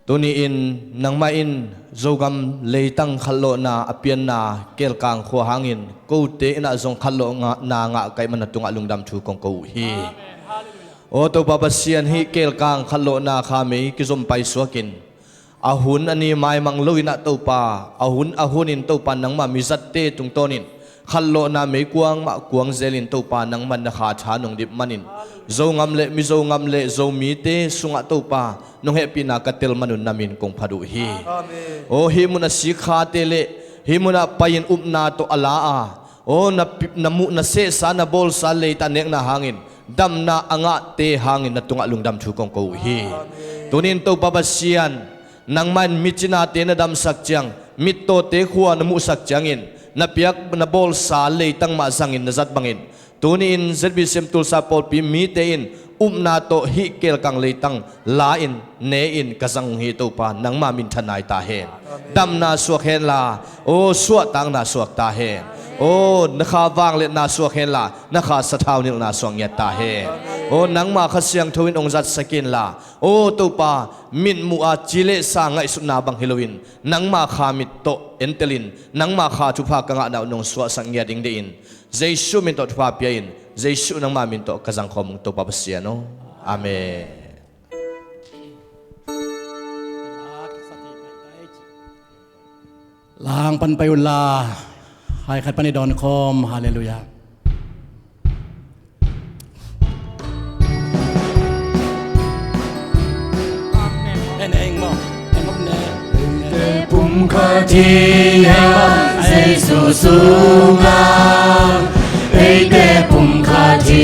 tuni-in nangmah in Zogam leitang khatlawhna a pianna Kelkang khua hangin kote inah zong khatlawhna ngah kaih man na tungah lungdam thu kong ko uh hi. Aw Topa Pasian, hih Kelkang khatlawhna kha mei kizom paisuakin a hun a ni maimang lo inah Topa, a hun a hunin Topa nangmah mizatte tungtawnin khatlawhna meikuang mah kuang zelin Topa nangman na kha tha nong dip manin Zogam le Mizogam le Zomite sungah Topa nong hehpihna ka tel manun na min kong phat uh hi. Aw hih mun a sikkhate le hih munah pai-in upna tawh a la a aw na muh na sehsa na bawlsa leita nekna hangin damna a ngahte hangin na tungah lungdam thu kong ko uh hi. Tunin Topa Pasian, nangmah in micinate na damsak ciang mittawte khua na muhsak ciangin na piak na bawlsa leitang mah zangin na zat bangin tuni-in Z B C M Tulsa pawlpi mite in upna tawh hih Kelkang leitang la-in ne-in ka zang uh hi. Topa nangmah minthanna hi ta hen. Damna suak henla aw suahtakna suak ta hen. Aw na kha vangliatna suak henla na kha sathau nilhna suak ngiat ta hen. Aw nangmah Kha Siangtho in hong zatsak inla aw Topa mitmuh a ci le sa ngaihsutna bang hi loin nangmah kha mit tawh entelin nangmah kha thupha ka ngahna uh nong suahsak ngiat ding dehin Jesu min tawh thupha pia-in Jesu nangmah min tawh ka zangkhawm ung Topa Pasian aw. Amen. Lang pan pai unla hai khat pan i dawnkhawm. Halleluiah. Pumkhat hi hang Jesu sungah eite pumkhat hi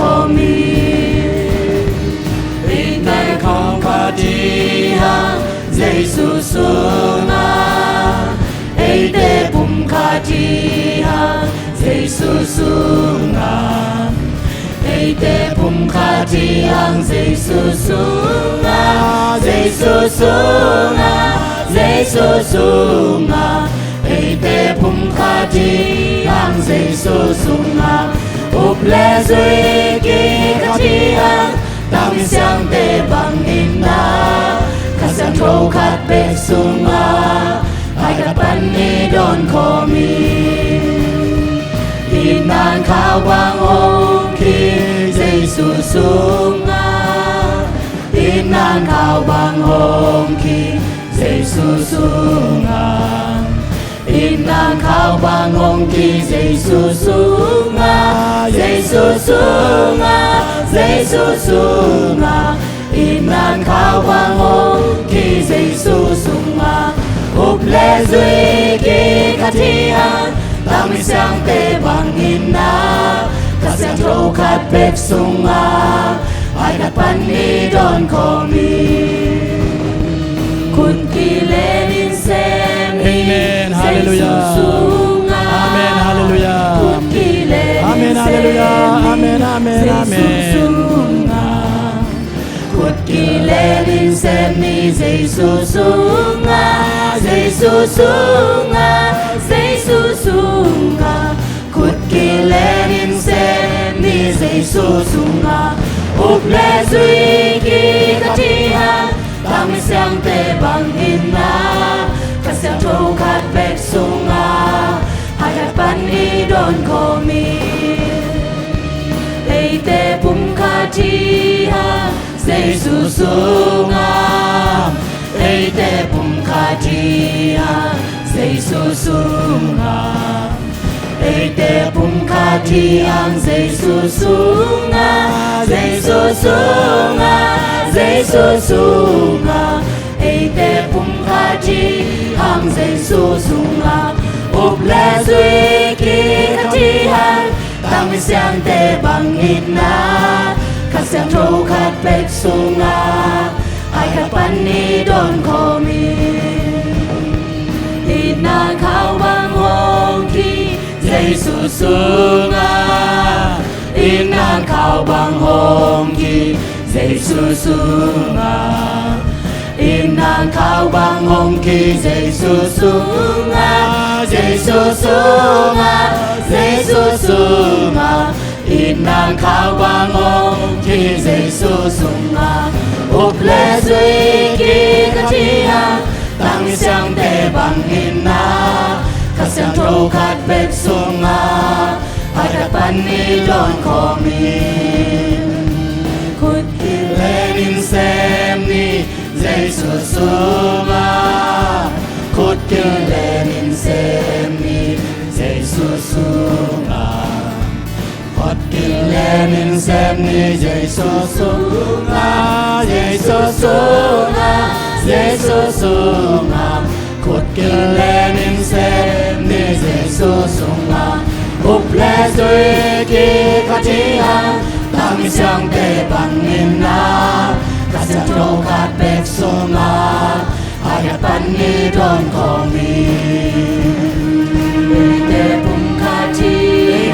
dawnkhawm hi. Itna khawng khat hi hang Jesu sungah, eite pum khat hi hang Jesu sungah, eite pum khat hi hang Jesu sungah, Jesu sungah, Jesu sungah, eite pum khat hi hang Jesu sungah, up le zui kik khat hi hang Tangmi siangte bangin ah, Kha Siangtho khat bek sungah, hai khat pan i dawnkhawm hi. Itna khawng bang hong kik Jesu sungah, itna khawng bang hong kik Jesu sungah, itna khawng bang hong kik Jesu sungah, Jesu sungah, Jesu sungah, itna khawng bang hong kik Jesu sungah, up le zui kik khat hi hang Tangmi siangte bangin ah, Kha Siangtho khat bek sungah, hai khat pan i dawnkhawm hi. Khut kilenin sem ni. Amen. Hallelujah. Jesu sungah. Amen. Hallelujah. Khut kilenin sem ni. Amen. Hallelujah. Amen. Amen. Jesu sungah. Khut kilenin sem ni Jesu sungah, Jesu sungah, Jesu sungah. Khut kilenin sem ni Jesu sungah, up le zui kik khat hi hang Tangmi siangte bangin ah, Kha Siangtho khat bek sungah, hai khat pan i dawnkhawm hi. Eite pum khat hi hang Jesu sungah, eite pum khat hi hang Jesu sungah, eite pum khat hi hang Jesu sungah, Jesu sungah, Jesu sungah, eite pum khat hi hang Jesu sungah, up le zui kik khat hi hang Tangmi Siangte bang itna Kha Siangtho khat bek sungah, ai khat pan nih dawn khawm hi. Itna khau bang hong ki Jesu sungah, itna khau bang hong ki Jesu sungah, itna khau bang hong ki Jesu sungah, Jesu sungah, Jesu sungah, itna khau bang hong ki Jesu sungah, up le zui ki khat hi hang, tang Siangte bang itna Kha Siangtho khat bek sungah, ai khat pan nih dawn khawm hi. Khut kilenin sem ni Jesu sungah, khut kilenin sem ni Jesu sungah, khut kilenin sem ni Jesu sungah, Jesu sungah, Jesu sungah, khut kilenin sem ni Jesu sungah, up le zui ki khat hi hang, tang Siangte bang itna Kha Siangtho khat bek sungah, ai khat pan nih dawn khawm hi. Eite pum khat hi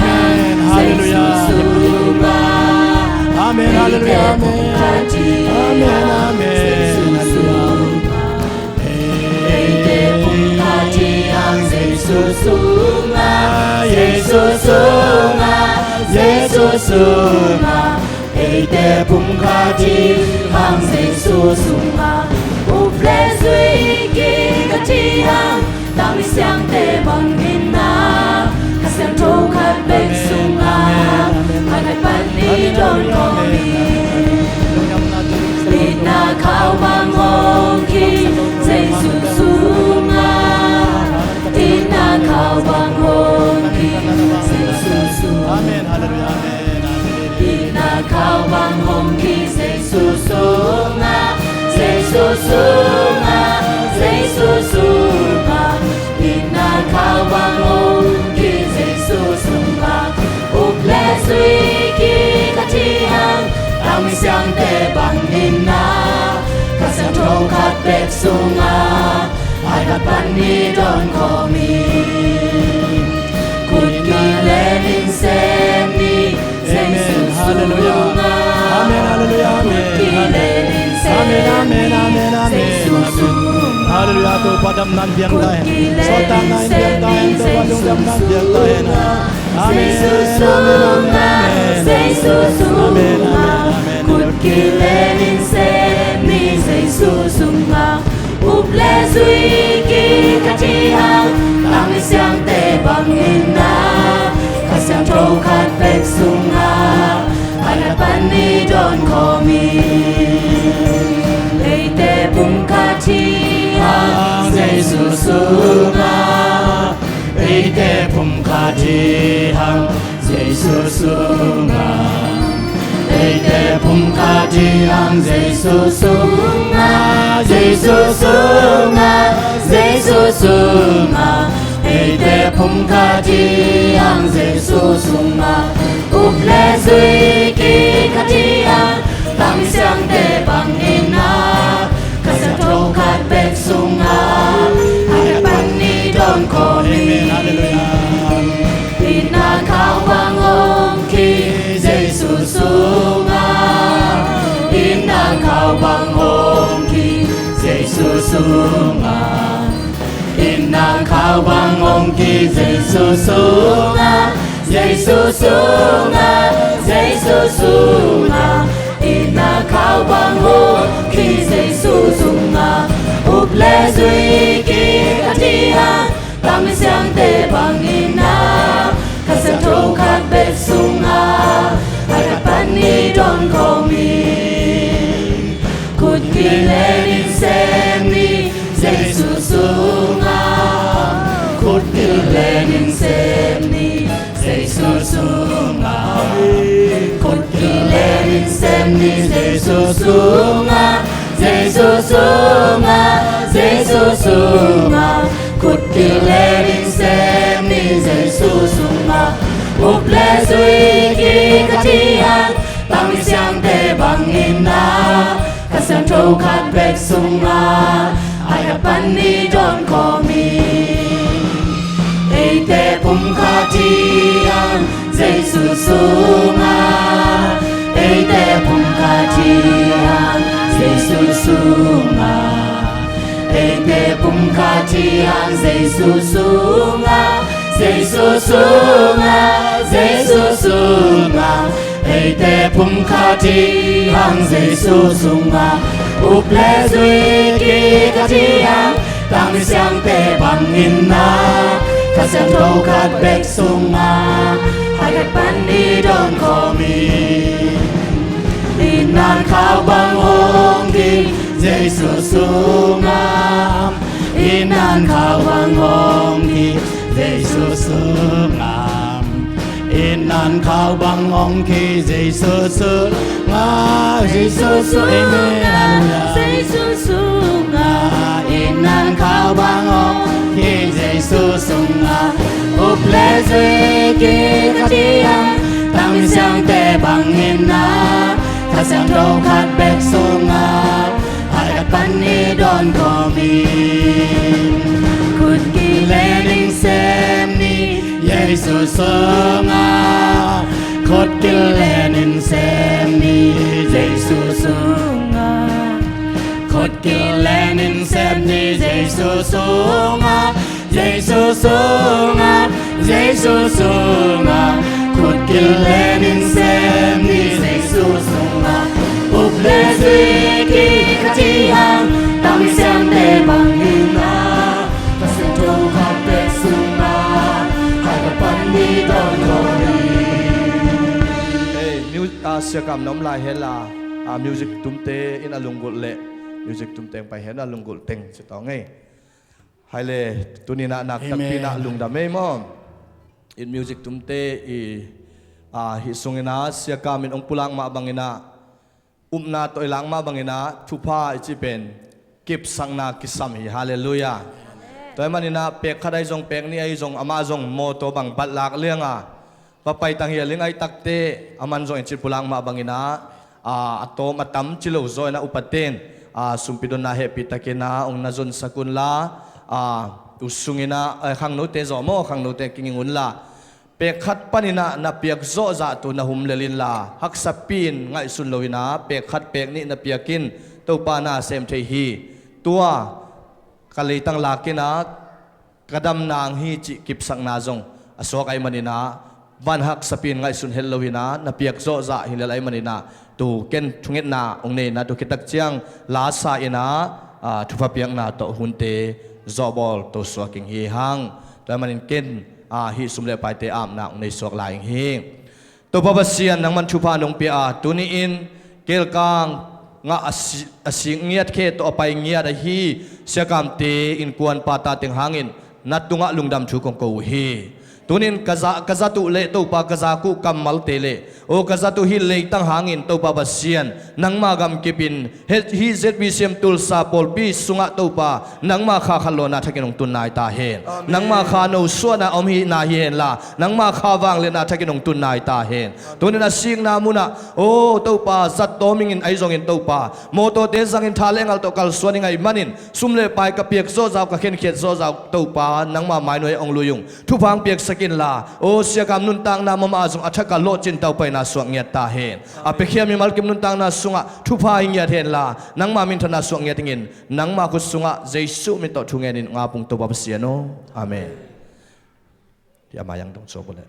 hang, Jesu sungah. Amen, halleluiah, amen. Amen, amen. Eite pum khat hi hang, Jesu sungah, Jesu sungah, Jesu sungah, eite pum khat hi hang, Jesu sungah, up le zui ki khat hi hang, tang Siangte bang itna Kha Siangtho khat bek sungah, ai khat pan nih dawn khawm hi. Itna khau bang hong ki Jesu sungah, itna khau bang hong ki Jesu sungah. Amen, halleluiah, amen, amen. Itna khau bang hong ki Jesu sungah, Jesu sungah, Jesu sungah, itna khau bang hong ki Jesu sungah, up le zui ki khat hi hang, tang Siangte bang itna Kha Siangtho khat bek sungah, ai khat pan nih dawn khawm hi. Khut kilenin sem ni Jesu sungah. Amen, halleluiah, amen. Khut kilenin sem ni Jesu sungah. Halleluiah, Topa damna in piang ta hen. Sawltakna in piang ta hen, Topa lungdamna in piang ta hen. Amen, amen, amen, amen. Jesu sungah, Jesu sungah. Amen, amen, amen. Khut kilenin sem ni Jesu sungah, up le zui ki khat hi hang, tang Siangte bang itna Kha Siangtho khat bek sungah, ai khat pan nih dawn khawm hi. Eite pum khat hi hang, Jesu sungah. Eite pum khat hi hang, Jesu sungah. Eite pum khat hi hang, Jesu sungah, Jesu sungah, Jesu sungah. Eite pum khat hi hang, Jesu sungah. Up le zui ki khat hi hang, tang Siangte bang itna Kha Siangtho khat bek sungah, ai khat pan nih dawn khawm hi. Amen, halleluiah. Itna khau bang hong ki Jesu sungah, itna khau bang hong ki Jesu sungah, itna khau bang hong ki Jesu sungah, Jesu sungah, Jesu sungah, itna khau bang hong ki Jesu sungah, up le zui ki khat hi hang, tang Siangte bang itna Kha Siangtho khat bek sungah, ai khat pan nih dawn khawm hi. Khut kilenin sem ni Jesu sungah, khut kilenin sem ni Jesu sungah. Khut kilenin sem ni Jesu sungah, Jesu sungah, Jesu sungah. Khut kilenin sem ni Jesu sungah, up le zui Khat ciang tangni siangte bangin ah, Kha Siangtho khat bek sungah, a khat pan nih dawn khawm hi. Eite pumkhat hi hang Jesu sungah, eite pumkhat hi hang Jesu sungah, eite pumkhat hi hang Jesu sungah, Jesu sungah, Jesu sungah, eite pumkhat hi hang Jesu sungah, up le zui kikhat hi hang, tangni siangte bangin ah, Kha Siangtho khat bek sungah, a khat pan nih dawn khawm hi. Itna khau bang hong kik Jesu sungah, itna khau bang hong kik Jesu sungah, itna khau bang hong kik Jesu sungah, Jesu sungah, amen, halleluiah. Jesu sungah, itna khau bang hong kik Jesu sungah, up le zui kikhat hi hang, tangni siangte bangin ah, Kha Siangtho khat bek sungah, a khat pan nih dawn khawm hi. Khut kil le ning sem ni Jesu sungah, khut kil le ning sem ni Jesu sungah, khut kil le ning sem ni Jesu sungah, Jesu sungah, Jesu sungah, khut kil le ning sem ni Jesu sungah, up le zui kikhat hi hang, tangni siangte bangin ah, Kha Siangtho khat bek sungah, a khat pan nih dawn khawm hi. Ei, mu-, ah, Sia Kam na om lai hen la, ah, music tumte in a lunggulh le, music tumte pai hen a lunggulh teng ci tawh ngei. Hai le, tuni-in ah nakpi-in ah, amen, lungdam ei maw. In music tumte i, ah, hih sungin ah Sia Kam in hong pulak mah bangin ah, upna tawh i lak mah bangin ah, thupha i cih pen kipsakna kisam hi, halleluiah. Amen. Tua ahih manin ah pek khat ahi zong, pek nih ahi zong, amah zong mawtaw bang bat lak liang a, va paitang hi a, ling ai takte, aman zong in cih pulak mah bangin ah, a, a tawm a tam ci lo zaw in ah upaten, a, sumpi donna hehpih takin ah hong na zonsak un la, a, u sungin ah, eh, khangnote zaw maw, khangnote kinging un la, pek khat panin ah na piak zawh zah tu na hum lel in la, haksapi-in ngaihsun lo in ah, pek khat pek nih na piak in, Topa na sem thei hi. Tua ka leitang lak in ah, ka dam nang hi cih kipsakna zong a suak ahih manin ah, van haksapi-in ngaihsun het lo in ah, na piak zawh zah hi lel ahih manin ah, tu ken thungetna hong nei in ah, tu khit tak ciang la sa in ah, a, thupha piakna tawh hunte zawhbawl to suak ing hi hang. Tua ahih manin ken, a, hih sum le paite apna hong nei suak lai ing hi. Topa Pasian, nangman thupha nong pia a, tuni-in kelkang ngah a si-, a sik ngiat khe tawh a pai ngiat ahi Sia Kamte innkuanpa ta teng hangin na tungah lungdam thu kong ko uh hi. Tuni-in ka za, ka zat uh le Topa ka zak uh kammalte le, aw ka zat uh hih leitang hangin Topa Pasian, nangma gamkip in, he, hih Z B C M Tulsa pawlpi sungah Topa, nangma kha khanlawhna thakin hong tun nai ta hen. Amen. Nangma kha nosuahna om hihna hi hen la, nangma kha vangliatna thakin hong tun nai ta hen. Tuni-in a sikna munah, aw Topa, zat tawm ingin ahi zongin Topa, mawtawte zangin tha le ngal tawh kalsuan ing ahih manin, sum le pai ka piak zawh zah uh, ka khenkhiat zawh zah uh Topa, nangma mai nuai hong lui ung. Thupha hong piaksak in la, aw Sia Kam nuntakna mahmah ah zong a thak a lawhcin taupaina suak ngiat ta hen. A piakhia mimal kim nuntakna sungah thupha hi ngiat hen la, nangma minthanna suak ngiat ingin, nangma khut sungah Jesuh min tawh thu ngenin hong ap ung Topa Pasian aw. Amen. Hih a mai-ah dong suak uh leh.